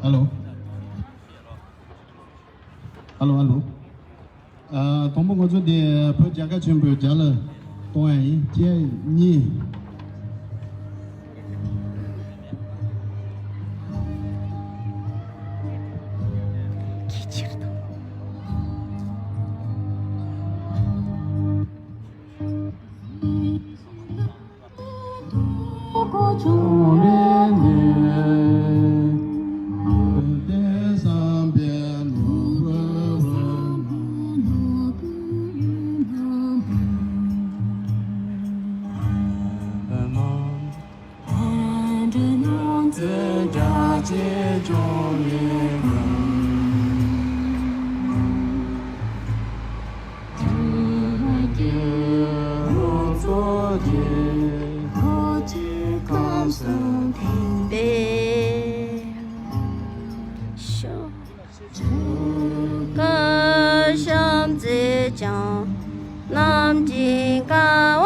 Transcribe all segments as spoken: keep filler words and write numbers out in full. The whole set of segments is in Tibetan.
ཨ་ལོ། ཨ་ལོ། ཨ་ལོ། ཨ། དང་པོ་ང་ཚོ་འདི་བོད་རྒྱལ་ཁབ་ཆེན་པོའི་རྒྱལ་ལ་གཏོང་ཡ་ཡིན། གཅིག་གཉིས། བཀའ་གཤམ་མཛད་ཅིང་རྣམ་མཁྱེན་དཀའ་བ་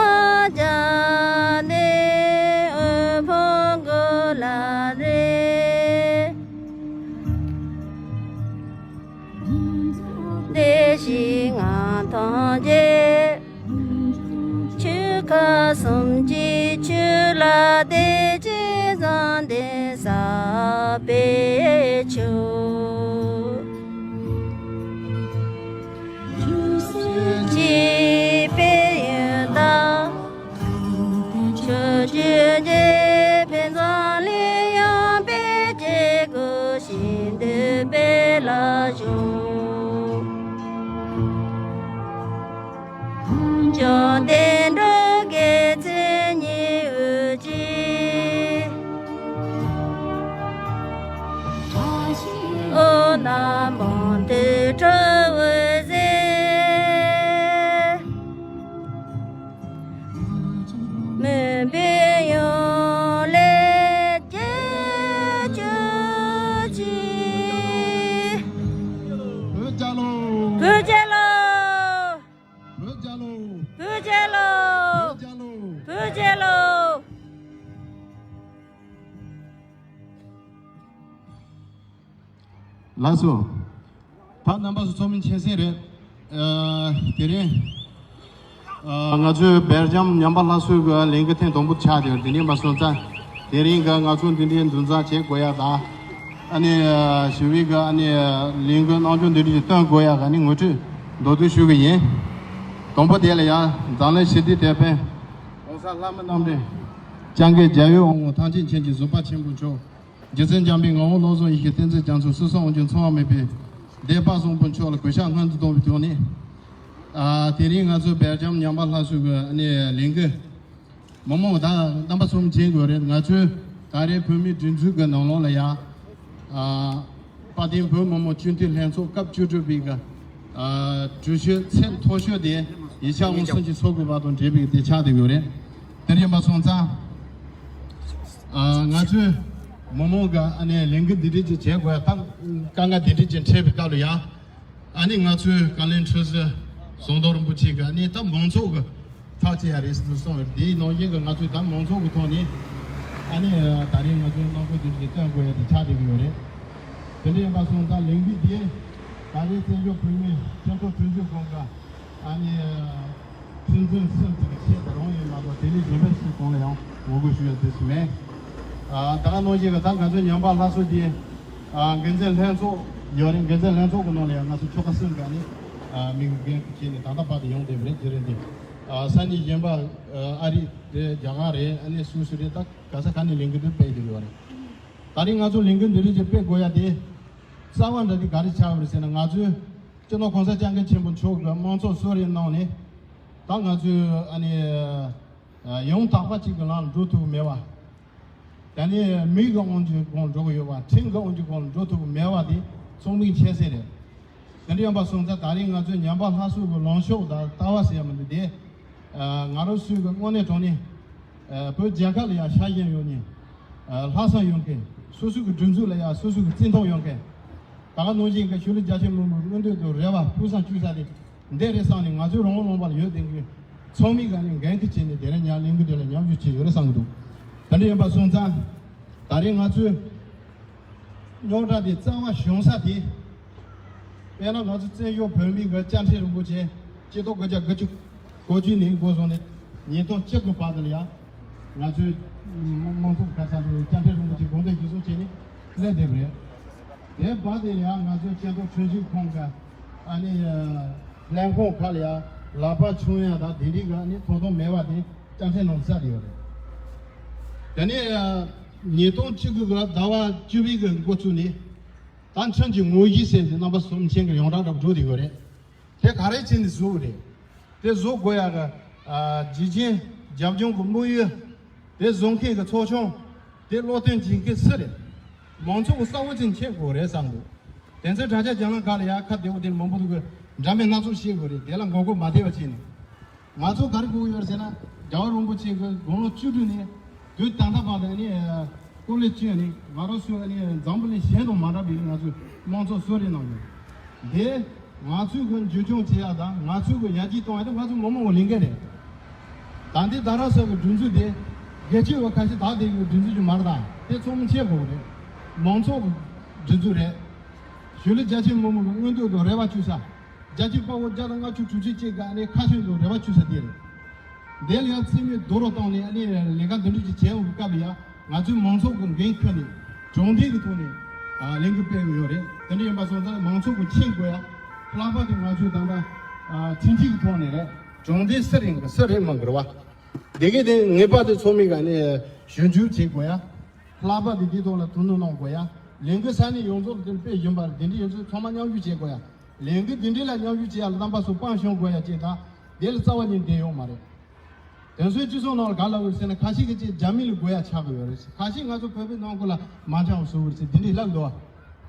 སྤྱད་ནས་དབུལ་ཕོངས་མགོན་ལ་རེ། བདེ་གཤེགས་ངང་ཐང་རྒྱས། ཆོས་ཁ་གསུམ་གྱི་ཆོས་ལ་བདེ་ཆེན་བཟང་ལྡན་ཟབ་པའི་ཆོས། ཆོས་སྲིད་ཀྱི་དཔལ་ཡོན་དང་། ཆོས་ཀྱི་རྗེ་ཕན་ཚང་ལས་ཡང་དཔལ་གྱི་སྒོ་ཞིག་འདུས་པའི་ལ་ཞུགས། བྱང་བདེ་འགྲོ་དགེ་ཚུལ་ཉི་འོད་ཀྱིས། འོད་རྣམས་འབུམ་ཐུར་འཕྲོ་འོད་ཟེར། མུན་པའི་ཡུལ་ལས་སྐྱོབ་ཅིག་བོད་རྒྱལ་ལོ། བོད་རྒྱལ་ལོ། བོད་རྒྱལ་ལོ། བོད་རྒྱལ་ལོ། བོད་རྒྱལ་ལོ། བོད་རྒྱལ་ལོ། ལགས་སོ། ད་རྣམ་པ་ཚོ་ཚོགས་མི་མཁྱེན་གསལ་རེད། ཨ། དེ་རིང་། ཨ། ང་ཚོའི་སྦེལ་ཇམ་ཉམས་པ་སླར་གསོའི་གི་ལས་འགུལ་ཐེངས་དང་པོ་ཆགས་བསྡད་ཡོད། དེ་འདྲ་ཡིན་པ་སོང་ཙང་དེ་རིང་གི་ང་ཚོ་འདི་འདྲའི་འདུ་འཛོམས་བྱེད་དགོས་ཡ་དང་། ཨ་ནི་ཞི་བའི་གི་ཨ་ནི་ལས་འགུལ་གནང་སྐྱོང་འདི་འདྲ་ཞིག་སྟོན་དགོས་ཡ་གི་ཨ་ནི་ངོ་སྤྲོད་མདོར་བསྡུས་ཞུ་གི་ཡིན། དང་པོ་དེ་ལ་ཡ་འཛམ་གླིང་ཞི་བདེའི་དེད་དཔོན་༸གོང་ས་ལྷ་མི་རྣམ་འདྲེན་སྐྱབས་མགོན་རྒྱལ་བའི་དབང་པོ་ཐམས་ཅད་མཁྱེན་ཅིང་གཟིགས་པ་ཆེན་པོ་མཆོག་རྗེ་བཙུན་འཇམ་པའི་ངག་དབང་བློ་བཟང་ཡེ་ཤེས་བསྟན་འཛིན་རྒྱ་མཚོ་བསོད་ནམས་དབང་ཕྱུག་ཚང་བ་མེད་པའི་སྡེ་པ་བཟང་པོ་མཆོག་ལ་གུས་ཕྱག་སྔོན་དུ་བསྟོད་པའི་ཐོག་ནས། ཨ། དེ་རིང་ང་ཚོ་སྦེལ་ཇམ་ཉམས་པ་སླར་གསོའི་གི་ཨ་ནི་ལས་འགུལ་མི་མང་ད་རྣམ་པ་ཚོ་མཁྱེན་དགོས་རེད། ང་ཚོའི་ད་རེས་བོད་མིའི་སྒྲིག་འཛུགས་ཀྱི་ནང་ལོགས་ལ་ཡ། ཨ། དཔལ་ལྡན་བོད་མི་མང་སྤྱི་འཐུས་ལྷན་ཚོགས་སྐབས་བཅུ་དྲུག་པའི་གི། ཨ། གྲོས་ཆོད་ཚད་མཐོ་ཤོས་དེ་ཡིག་ཆ་དབང་གསལ་གྱི་ཚོགས་དགོས་པ་དང་འབྲེལ་བའི་དེ་ཆགས་བསྡད་ཡོད་རེད། དེ་ཡིན་པ་སོང་ཙང་། ཨ། ང་ཚོས་མི་མང་གི་ཨ་ནི་ལས་འགུལ་འདི་འདྲ་ཅིག་བྱེད་དགོས་ཡ་དང་དཀའ་ངལ་འདི་འདྲ་ཅིག་འཕྲད་པའི་སྐབས་ལ་ཡ། ཨ་ནི་ང་ཚོའི་བཀའ་བློན་ཁྲི་ཟུར་ཟམ་གདོང་རིན་པོ་ཆེ་གིས་ཨ་ནི་ད་མང་ཚོགས་ཀྱི་ཐག་བཅད་ཡ་རེད་ཟེར་དུ་གསུངས་ཡོད། དེའི་ནང་བཞིན་གྱི་ང་ཚོས་ད་མང་ཚོགས་ཀྱི་ཐོག་ནས་ཨ་ནི་ད་རེས་ང་ཚོའི་གནང་སྒོ་དེ་འདྲ་ཞིག་སྟོན་དགོས་ཡ་དེ་ཆགས་བསྡད་ཀྱི་ཡོད་རེད། དེ་འདྲ་ཡིན་པ་སོང་ཙང་ལས་འགུལ་འདི་ད་རེས་བཙན་བྱོལ་བོད་མིའི་སྤྱི་ཚོགས་གྲོས་ཚོགས་ཁང་གི་ཨ་ནི་ཁྲི་འཛིན་གསུམ་གྱི་ཆེད་དུ་རང་ཡིན་མ་གཏོགས་དེ་ལས་གཞན་པ་སུ་གང་ལ་ཡང་ངོ་རྒོལ་ཞུ་ཡ་དེ་སུ་མེད། ཨ། ད་ག་ནང་བཞིན་གྱི་ད་ང་ཚོའི་ཉམས་པ་སླར་གསོ་འདི། ཨ། འགན་འཛིན་ལྷན་ཚོགས་ཡོད་རེད། འགན་འཛིན་ལྷན་ཚོགས་ཀྱི་ནང་ལ་ཡང་ང་ཚོ་ཆོལ་ཁ་གསུམ་ག་ནི། ཨ། མི་འགན་བྱས་ནས་ད་ལྟ་བར་དུ་ཡོང་བསྡད་པ་རེད། དེ་རེད་འདི། ཨ། ས་གནས་གཞན་པ། ཨ། ཨ་རི་རེད། རྒྱ་གར་རེད། ཨ་ནི་སུ་སུ་རེད། ད་ག་ས་ག་ནས་ལས་འགུལ་འདི་སྤེལ་གྱི་ཡོད་རེད། ད་རིང་ང་ཚོ་ལས་འགུལ་འདི་རིགས་ཅིག་སྤེལ་དགོས་ཡ་དེ་རྩ་བ་འདྲ་དེ་ག་རེ་ཆགས་པ་རེད་ཟེར་ན། ང་ཚོའི་སྤྱི་ནོར་གོང་ས་སྐྱབས་མགོན་ཆེན་པོ་མཆོག་གིས་དམངས་གཙོ་གསོལ་རས་གནང་ནས། ད་ང་ཚོས་ཨ་ནི་ཡང་དག་པ་ཅིག་གི་ལམ་ལ་འགྲོ་ཐུབ་ཀྱི་མེད་པ། ད་ནི་མིག་གི་དབང་གིས་གང་འགྲོ་གི་ཡོད་པ། ཁྲིམས་ཀྱི་དབང་གིས་གང་འགྲོ་ཐུབ་ཀྱི་མེད་པ་དེ་ཚང་མས་མཁྱེན་གསལ་རེད། དེ་འདྲ་ཡིན་པ་སོང་ཙང་ད་རིང་ང་ཚོའི་ཉམས་པ་སླར་གསོ་གི་ལངས་ཕྱོགས་དང་ལྟ་བ་ཟེར་ཡ་མི་འདུག་དེ། ང་རང་ཚོའི་གི་དངོས་གནས་དྲང་གནས་བོད་རྒྱལ་ཁབ་ལ་ཡ་ཤ་ཞེན་ཡོད་ནས། ལྷག་བསམ་ཡོད་མཁན། སོ་སོའི་གི་སྒྲིག་འཛུགས་ལ་ཡ་སོ་སོའི་གི་བརྩི་མཐོང་ཡོད་མཁན། ད་ག་ནང་བཞིན་གྱི་ཆོས་ལུགས་རྒྱ་ཆེན་མི་མང་མངོན་འདོད་དང་རེ་བ་ཕུགས་བསམ་བཅོལ་ས་དེ་འདི་རེད་བསམ་ནས། ང་ཚོའི་རང་དབང་ལུང་པ་ལ་ཡོད་བསྡད་མཁན་ཚང་མས་ག་ནས་འགན་འཁུར་བྱས་ནས་དེ་རིང་ཉར་ལས་འགུལ་དེ་ལ་མཉམ་ཞུགས་བྱས་ཡོད་རེད་བསམ་གྱི་འདུག་དེ་འདྲ་ཡིན་པ་སོང་ཙང་ད་རེས་ང་ཚོས་ རྙོག་དྲ་དེ་རྩ་བ་བྱུང་ས་དེ། དཔེར་ན་ང་ཚོ་བཙན་བྱོལ་བོད་མིའི་གི་བཅའ་ཁྲིམས་རིན་པོ་ཆེ་སྤྱི་ལོ་དགུ་བརྒྱ་དགུ་བཅུ་གོ་གཅིག་ནས་འགོ་བཟུང་ནས་ཉིས་སྟོང་བཅུ་དགུ་བར་དུ་ལ་ཡང་ང་ཚོའི་དམངས་གཙོ་གི་ཁ་ས་ནས་བཅའ་ཁྲིམས་རིན་པོ་ཆེ་དགོངས་དོན་གཞིར་བཟུང་བྱས་ནས་སླེབས་བསྡད་པ་རེད། དེ་བར་དེ་ལ་ཡང་ང་ཚོའི་སྤྱི་ཚོགས་ཁྲིམས་ཞིབ་ཁང་གི་ཨ་ནི་ལས་ཁུངས་ཁག་ལ་ཡང་ལག་པ་ཆུང་ཡ་དང་དེ་འདྲའི་གི་ཨ་ནི་ཐོབ་ཐང་མེད་པ་དེ་བཅའ་ཁྲིམས་ནང་གསལ་ཡོད་རེད། དེ་ནས་ཉིས་སྟོང་བཅུ་དགུ་གི་ཟླ་བ་བཅུ་པའི་གི་འགོ་བཙུགས་ནས། ད་ཁྲིམས་ཀྱི་དངོས་གཞི་ཟེར་ཏེ་རྣམ་པ་ཚོ་མཁྱེན་གྱི་ཡོངས་གྲགས་འདྲ་པོ་འགྲོ་བསྡད་ཡོད་རེད། དེ་ག་རེ་བྱས་ནས་བཟོས་པ་རེད། དེ་བཟོ་དགོས་ཡག་གི་ཨ་རྒྱུ་རྐྱེན་རྒྱབ་ལྗོངས་ཀྱི་དམིགས་ཡུལ། དེ་བཟོ་མཁན་གྱི་ཚོགས་ཆུང་། དེ་བློ་མཐུན་བྱེད་མཁན་སུ་རེད། མང་ཚོགས་ཀྱིས་གསལ་པོ་ཅིག་མཁྱེན་དགོས་རེད་བསམ་འདུག་དེ་ཚོའི་དྲ་རྒྱ་རྒྱང་ལམ་ཁག་ལ་ཡ་ཁ་བདེ་པོ་དེ་མང་པོ་འདུག་གི་འདྲ་མིན་སྣ་ཚོགས་བཤད་དགོས་རེད། དེ་ལ་མགོ་སྐོར་མ་ཐེབས་པ་བྱས་ནས། ང་ཚོ་ག་རེ་དགོས་ཀྱི་ཡོད་རེད་ཟེར་ན། རྒྱལ་བ་རིན་པོ་ཆེ་གི་དགུང་ལོ་བཅུ་དྲུག་ནས་དུས་ད་ལྟ་བར་དུ་ནི་སྐུ་ལས་བསྐྱོན་ནས་ང་རང་ཚོ་ནི་འཛམ་བུ་གླིང་གཞན་དང་མ་འདྲ་བའི་ང་ཚོས་དམངས་གཙོ་གསོལ་རས་གནང་ཡོད། དེ་ང་ཚོས་གི་འཛིན་སྐྱོང་བྱེད་ཡག་དང་ང་ཚོས་གི་ཡར་རྒྱས་གཏོང་ཡག་དེ་ང་ཚོ་མི་མང་གི་ལས་འགན་རེད། ད་ལྟའི་རྡ་རམ་ས་གི་སྒྲིག་འཛུགས་དེ་སྒེར་གཅོད་པ་ཁ་ཤས་དག་སྡེ་གི་སྒྲིག་འཛུགས་ཅིག་མ་རེད། ད་དེ་ཚང་མ་མཁྱེན་དགོས་རེད། མང་ཚོགས་གི་སྒྲིག་འཛུགས་རེད། གཞིས་ལུས་རྒྱ་ཆེ་མི་མང་གི་མངོན་འདོད་དང་རེ་བ་བཅོལ་ས། རྒྱལ་སྤྱིའི་དཔའ་བོ་བརྒྱ་དང་ལྔ་བཅུ་དྲུག་ཅུ་ཅིག་གི་ཨ་ནི་ཁ་ཕྱོགས་དང་རེ་བ་བཅོལ་ས་དེ་རེད། དེ་ལ་ཡང་རྩིས་མེད་རྡོག་རོལ་བཏང་ནས་ཨ་ནི་ལས་ཀ་འདི་འདྲ་ཅིག་བྱས་འོང་གི་སྐབས་ལ་ཡང་ང་ཚོའི་མང་ཚོགས་ཀྱི་འགན་ཁུར་ནས་དྲང་བདེན་གྱི་ཐོག་ནས་ཨ་ལས་འགུལ་སྤེལ་གྱི་ཡོད་རེད། དེ་འདྲ་ཡིན་པ་སོང་ཙང་མང་ཚོགས་ཀྱིས་མཁྱེན་དགོས་ཡ། ལྷག་པར་དུ་ང་ཚོས་ད་ལྟ་ཨ་ཁྲིམས་སྒྲིག་གི་ཐོག་ནས་རེད། དྲང་བདེན་སུ་རེད་གི་སུ་རེད་མང་གི་རེད་བ། དེ་གས་དེ་ངེས་པར་དུ་ཚང་མས་ག་ནས་ཞིབ་འཇུག་བྱེད་དགོས་ཡ། ལྷག་པར་དུ་འདིའི་ཐོག་ལ་ཐུགས་སྣང་གནང་དགོས་ཡ། ལས་འགུལ་ས་གནས་ཡོངས་རྫོགས་ལ་དེ་ལ་སྤེལ་བཞིན་པ་རེད། དེ་འདྲ་ཡིན་ཚུལ་ཚང་མ་མཉམ་ཞུགས་བྱེད་དགོས་ཡ། ལས་འགུལ་འདི་འདྲའི་ལ་མཉམ་ཞུགས་བྱེད་ཡ་ལ་རྣམ་པ་ཚོ་དཔང་ཤོང་དགོས་ཡ་བཅས་དང་། དེ་ལ་རྩ་བ་ཉིད་བསྡད་ཡོད་མ་རེད། དེ་ཚོའི་སྤྱི་ཚོགས་ནང་ལ་ག་ལབ་ཡོད་ཟེར་ན། ཁ་ཤས་ཀྱིས་ཅིག་རྒྱ་མི་ལ་དགོས་ཡ་ཆགས་ཀྱི་ཡོད་རེད། ཁ་ཤས་ང་ཚོ་བོད་པའི་ནང་ཁུལ་ལ་མ་འཆམ་བཟོ་གི་རེད་ཟེར་དེ་འདྲའི་ལབ་འདུག་བ།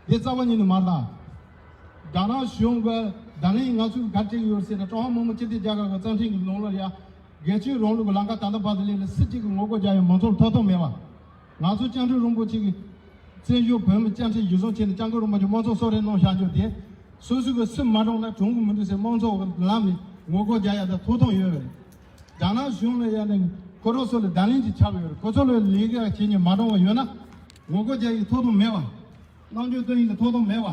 དེ་རྩ་བ་ཉིད་ནས་མ་རེད་ད། རྒྱ་ནག་གཞུང་གི་བརྡ་ལན་ང་ཚོས་ག་རེ་སྤྲད་ཀྱི་ཡོད་ཟེར་ན། ཀྲུང་ཧྭ་མི་དམངས་སྤྱི་མཐུན་རྒྱལ་ཁབ་ཀྱི་རྩ་ཁྲིམས་ཀྱི་ནང་ལ་ཡ། སྒེར་གཅོད་རིང་ལུགས་ཀྱི་ལམ་ཁ་ད་ལྟ་བར་དུ་སླེབས་ནས་སུ་གཅིག་གིས་ངོ་རྒོལ་རྒྱག་ཡ་མང་ཚོགས་ལ་ཐོབ་ཐང་མེད་པ། ང་ཚོ་བཅའ་ཁྲིམས་རིན་པོ་ཆེ་གི་བཙན་བྱོལ་བོད་མི་བཅའ་ཁྲིམས་གཞིར་བཟུང་བྱས་ནས་སྐྱབས་མགོན་རིན་པོ་ཆེ་དམངས་གཙོ་གསོལ་རས་གནང་བཞག་རྒྱུ་དེ། སོ་སོ་གི་སུ་མ་གྲོངས་ན་གྲོངས་གི་མི་འདུག་ཟེར་དམངས་གཙོ་གི་ལམ་ནས་ངོ་རྒོལ་རྒྱག་ཡ་དང་ཐོབ་ཐང་ཡོད་པ་རེད། རྒྱ་ནག་གཞུང་ལ་ཡ་ནས་ཁོ་རང་ཚོ་ལ་བརྡ་ལན་ཅིག་ཆགས་ཡོད་རེད། ཁོ་ཚོ་ལ་ལས་ཀ་བྱེད་མཁན་མ་གྲོངས་པ་ཡོད་ན་ངོ་རྒོལ་རྒྱག་ཡའི་ཐོབ་ཐང་མེད་པ། རྣམ་འགྱུར་སྟོན་ཡིན་གྱི་ཐོབ་ཐང་མེད་པ།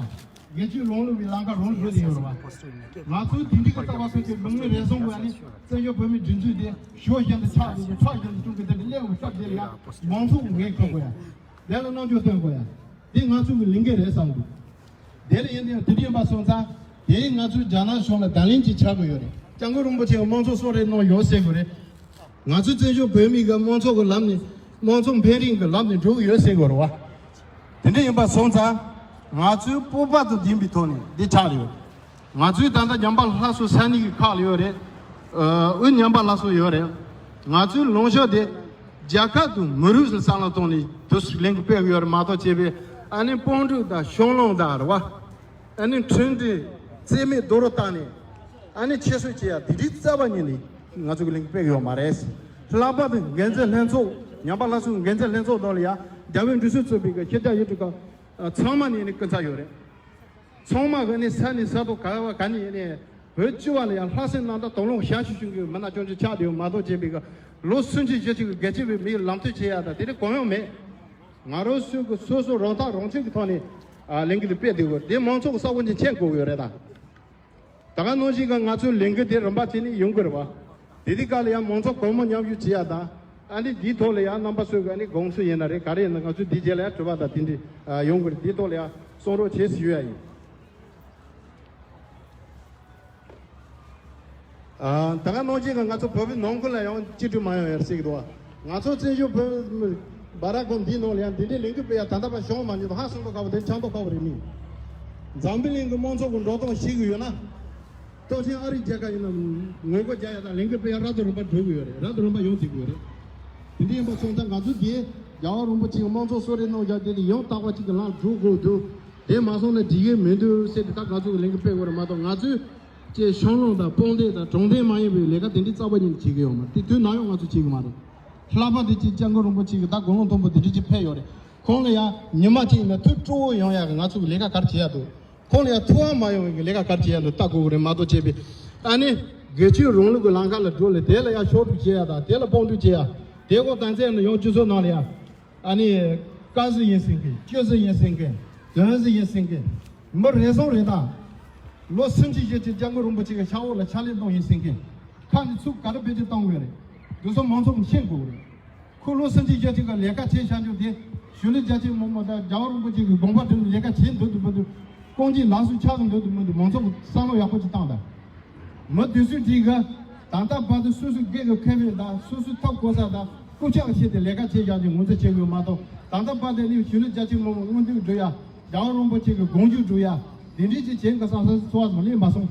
སྒེར་གཅོད་རིང་ལུགས་པའི་ལམ་ཁ་རང་བཟོས་ཏེ་ཡོད་རེད་བ། ང་ཚོའི་དེ་འདྲའི་གི་ལྟ་བ་སོགས་ཀྱི་མི་ངན་རེ་ཟུང་གིས་ཨ་ནི་བཙན་བྱོལ་བོད་མིའི་སྒྲིག་འཛུགས་དེ་ཕྱོགས་གཞན་དུ་ཆགས་འགྲོ་གི་ཕྱོགས་གཞན་དུ་བཅུག་གི་དེ་འདྲ་སླེབས་འོང་སྐབས་དེ་ལ་ཡང་མང་ཚོགས་ཀྱི་འགན་འཁུར་དགོས་ཡ། དེ་ལ་རྣམ་འགྱུར་སྟོན་དགོས་ཡ། དེ་ང་ཚོའི་གི་ལས་འགན་རེད་བསམ་འདུག་དེ་ལ་ཡིན་ཏེ་དེ་འདྲ་ཡིན་པ་སོང་ཙང་དེ་ང་ཚོས་རྒྱ་ནག་གཞུང་ལ་བརྡ་ལན་ཅིག་ཆགས་ཀྱི་ཡོད་རེད། སྐྱབས་མགོན་རིན་པོ་ཆེ་གི་དམངས་གཙོ་གསོལ་རས་གནང་ཡོད་ཟེར་གི་རེད། ང་ཚོ་བཙན་བྱོལ་བོད་མི་གི་དམངས་གཙོ་གི་ལམ་ནས་དམངས་གཙོ་འཕེལ་རིམ་གི་ལམ་ནས་འགྲོ་གི་ཡོད་ཟེར་གི་རེད་བ། དེ་འདྲ་ཡིན་པ་སོང་ཙང་ང་ཚོའི་སྤོབས་པ་དང་ལྡན་པའི་ཐོག་ནས་འདི་ཆགས་ཡོད། ང་ཚོའི་ད་ལྟ་ཉམས་པ་སླར་གསོ་ས་གནས་ཀྱི་ཁག་ལ་ཡོད་རེད། ཨ་དབུས་ཉམས་པ་སླར་གསོ་ཡོད་རེད། ང་ཚོའི་ལངས་ཕྱོགས་དེ་རྒྱལ་ཁབ་དང་མི་རིགས་ལ་བསམ་བློ་གཏོང་ནས་དུ་ལས་འགུལ་སྤེལ་གི་ཡོད་རེད་མ་གཏོགས་བྱས་པའི་ཨ་ནི་དཔུང་སྒྲིག་དང་ཕྱོགས་ལྷུང་དང་རེད་བ། ཨ་ནི་ཁྲིམས་སྒྲིག་རྩིས་མེད་རྡོག་རོལ་བཏང་ནས། ཨ་ནི་ཁྱད་གསོད་བྱེད་ཡ་དེ་འདྲའི་རྩ་བ་ཉིད་ནས་ང་ཚོ་གི་ལས་འགུལ་སྤེལ་གི་ཡོད་མ་རེད། ལྷག་པར་དུ་འགན་འཛིན་ལྷན་ཚོགས་ཉམས་པ་སླར་གསོའི་འགན་འཛིན་ལྷན་ཚོགས་ནང་ལ་ཡ་རྒྱལ་བའི་འབྲུ་གསོལ་གཙོས་པའི་གི་ཤེས་བྱ་ཡིག་འབྲུ་ཁག་ཚང་མ་ནས་ནི་སྐུ་ཚབ་ཡོད་རེད། ཚང་མ་གི་ནི་ས་ནས་ས་ཐོག་ག་བ་ག་ནས་ཡིན་ནའི་བོད་སྤྱི་བ་ལ་ཡ་ལྷག་བསམ་རྣམ་དག་དང་བློ་ཞན་ཞུ་ཞུ་གི་མི་སྣ་སྐྱོང་ཆེན་ཆགས་བསྡད་ཡོད་མ་གཏོགས་བྱས་པའི་གི་ལོ་སུམ་ཅུ་བཞི་བཅུ་གི་སྒེར་གཅོད་པའི་མིའི་ལམ་སྟོན་བྱེད་ཡ་དང་དེ་འདྲ་གང་ཡང་མེད། ང་རང་ཚོས་གི་སོ་སོ་རང་ཐག་རང་གཅོད་ཀྱི་ཐོག་ནས་ཨ་ལས་འགུལ་དེ་སྤེལ་བསྡད་ཡོད་རེད། དེ་མང་ཚོགས་ཀྱི་ས་བོན་ཅན་མཁྱེན་དགོས་ཀྱི་ཡོད་རེད་ད། ད་ག་ནང་བཞིན་གྱི་ང་ཚོའི་ལས་འགུལ་དེ་རིམ་པ་བྱས་ནས་ཡོང་གི་རེད་བ། དེ་དུས་སྐབས་ལ་ཡང་མང་ཚོགས་གང་མང་མཉམ་ཞུགས་བྱེད་ཡ་དང་། ཨ་ནི་འདིའི་ཐོག་ལ་ཡང་རྣམ་པ་ཚོས་ཀྱི་ཨ་ནི་དགོངས་ཚུལ་ཡིན་ན་རེད། ག་རེ་ཡིན་ན་ང་ཚོས་འདིའི་རྗེས་ལ་ཡང་དྲི་བ་དང་དེ་འདྲ་ཡོང་གི་རེད། འདིའི་ཐོག་ལ་ཡང་གསུང་རོགས་བྱེད་ཞུ་ཡ་ཡིན། ཨ་ད་ག་ནང་བཞིན་གྱི་ང་ཚོ་བོད་པའི་ནང་ཁུལ་ལ་ཡང་གཅིག་སྒྲིལ་མ་ཡོང་ཡ་ཟེར་གྱི་འདུག་བ། ང་ཚོ་བཙན་བྱོལ་བོད་མི་སྦ་ར་ཁོ་འདིའི་ནང་ལ་ཡང་འདི་འདྲའི་ལས་འགུལ་སྤེལ་ཡ་ད་ལྟ་བར་བྱུང་མ་མྱོང་། ཧ་སང་པོ་ཁག་པོ་དེ་ཆང་པོ་ཁག་པོ་རེད་མིན། འཛམ་བུ་གླིང་གི་དམངས་གཙོ་གི་འགྲོ་སྟངས་ཤེས་ཀྱི་ཡོད་ན། སྟོབས་ཆེན་ཨ་རིའི་རྒྱལ་ཁབ་ཡིན་ན་ངོ་རྒོལ་རྒྱག་ཡ་དང་ལས་འགུལ་སྤེལ་ཡ་རབ་དང་རིམ་པ་འགྲོ་གི་ཡོད་རེད། རབ་དང་རིམ་པ་ཡོང་བསྡད་ཀྱི་ཡོད་རེད། དེ་འདྲ་ཡིན་པ་སོང་ཙང་ང་ཚོ་དེ་རྒྱལ་བ་རིན་པོ་ཆེའི་དམངས་གཙོ་གསོལ་རས་གནང་ཡ་དེ་ནི་ཡང་དག་པ་ཅིག་གི་ལམ་འགྲོ་དགོས་འདུག་དེ་མ་སོང་ན་འགྲིག་གི་མི་འདུག་ཟེར་ཏེ་ད་ང་ཚོ་གི་ལས་འགུལ་སྤེལ་དགོས་རེད་མ་གཏོགས། ང་ཚོས་ཀྱི་ཕྱོགས་ལྷུང་དང་དཔུང་སྡེ་དང་དྲང་བདེན་མ་ཡིན་པའི་ལས་ཀ་དེ་འདྲའི་རྩ་བ་ཉིད་ནས་བྱེད་ཀྱི་ཡོད་མ་རེད། དེ་དུས་ནམ་ཡང་ང་ཚོས་བྱེད་ཀྱི་མ་རེད། ལྷག་པར་དུ་ཅིག་སྐྱབས་མགོན་རིན་པོ་ཆེ་གི་ད་དགུང་ལོ་མཐོན་པོ་དེ་འདྲ་ཅིག་ཕེབས་ཡོད་རེད། ཁོང་ལ་ཡང་ཉི་མ་གཅིག་ཡིན་ན་ཐུགས་སྤྲོ་བོ་ཡོང་ཡག་གི་ང་ཚོ་གི་ལས་ཀ་ག་རེ་བྱེད་ཡག་འདུག་ཁོང་ལ་ཡང་ཐུགས་ཕམ་མ་ཡོང་བའི་ལས་ཀ་ག་རེ་བྱེད་ཡག་འདུག་ལྟ་དགོས་ཀྱི་རེད་མ་གཏོགས་བྱས་པའི་ཨ་ནི་སྒེར་གཅོད་རིང་ལུགས་ཀྱི་ལམ་ཁ་ལ་འགྲོ་ལས་དེ་ལ་ཡང་ཕྱོགས་སྒྲིག་བྱེད་ཡག་དང་དེ་ལ་དཔུང་སྒྲིག་བྱེད་ཡག་དེ་གོ་དང་ཚད་ནི་ཡང་སྤྱི་ཚོགས་ནང་ལ་ཡང་ཨ་ནི་དཀར་ཟི་ཡིན་ཟེར་མཁན་སྐྱོ་ཟི་ཡིན་ཟེར་མཁན་ དོན་ཟེར་ཡིན་ཟེར་མཁན། མི་རེ་ཟུང་རེད་ད། ལོ་སུམ་ཅུ་བཞི་ཅུ་སྐྱབས་མགོན་རིན་པོ་ཆེ་གི་ཕྱག་འོག་ལ་ཕྱག་ལས་གནང་ཡིན་ཟེར་མཁན། ཁ་ནས་ཚིག་ག་རེ་བེད་སྤྱོད་གཏོང་དགོས་རེད། དེ་ཚོ་མང་ཚོགས་ཀྱིས་ཤེས་དགོས་རེད། ཁོ་ལོ་སུམ་ཅུ་བཞི་ཅུ་གི་ལས་ཀ་བྱས་བཞག་རྒྱུ་དེ། གཞོན་ནུ་རྒྱ་ཆེ་མི་མང་དང་རྒྱལ་བ་རིན་པོ་ཆེ་གི་དགོངས་པ་དེ་ལས་ཀ་བྱས་འདུག་འདུག་མི་འདུག་རྐང་རྗེས་ལག་སོན་ཆགས་འདུག་འདུག་མི་འདུག་མང་ཚོགས་ཀྱིས་བསམ་བློ་ཡག་པོ་ཅིག་བཏང་དང་། མི་དེ་ཚོས་དེ་ག་ད་ལྟ་བར་དུ་སོ་སོའི་སྒེར་གྱི་ཁེ་ཕན་དང་སོ་སོའི་ཐོབ་གོ་ས་དང་རྐུབ་ཀྱག་བྱས་ཏེ་ལས་ཀ་བྱས་བཞག་རྒྱུ་ངོས་འཛིན་བྱེད་དགོས་མ་གཏོགས། ད་ལྟ་བར་དུ་ནི་གཞོན་ནུ་རྒྱ་ཆེ་མི་མང་མངོན་འདོད་སྒྲུབ་ཡ། རྒྱལ་བ་རིན་པོ་ཆེ་གི་དགོངས་གཞི་སྒྲུབ་ཡ། དེ་འདྲའི་ཅིག་བྱེད་དགོས་བསམ་བསམ་ཚོར་བ་ཟིག་སླེབས་མ་སོང་།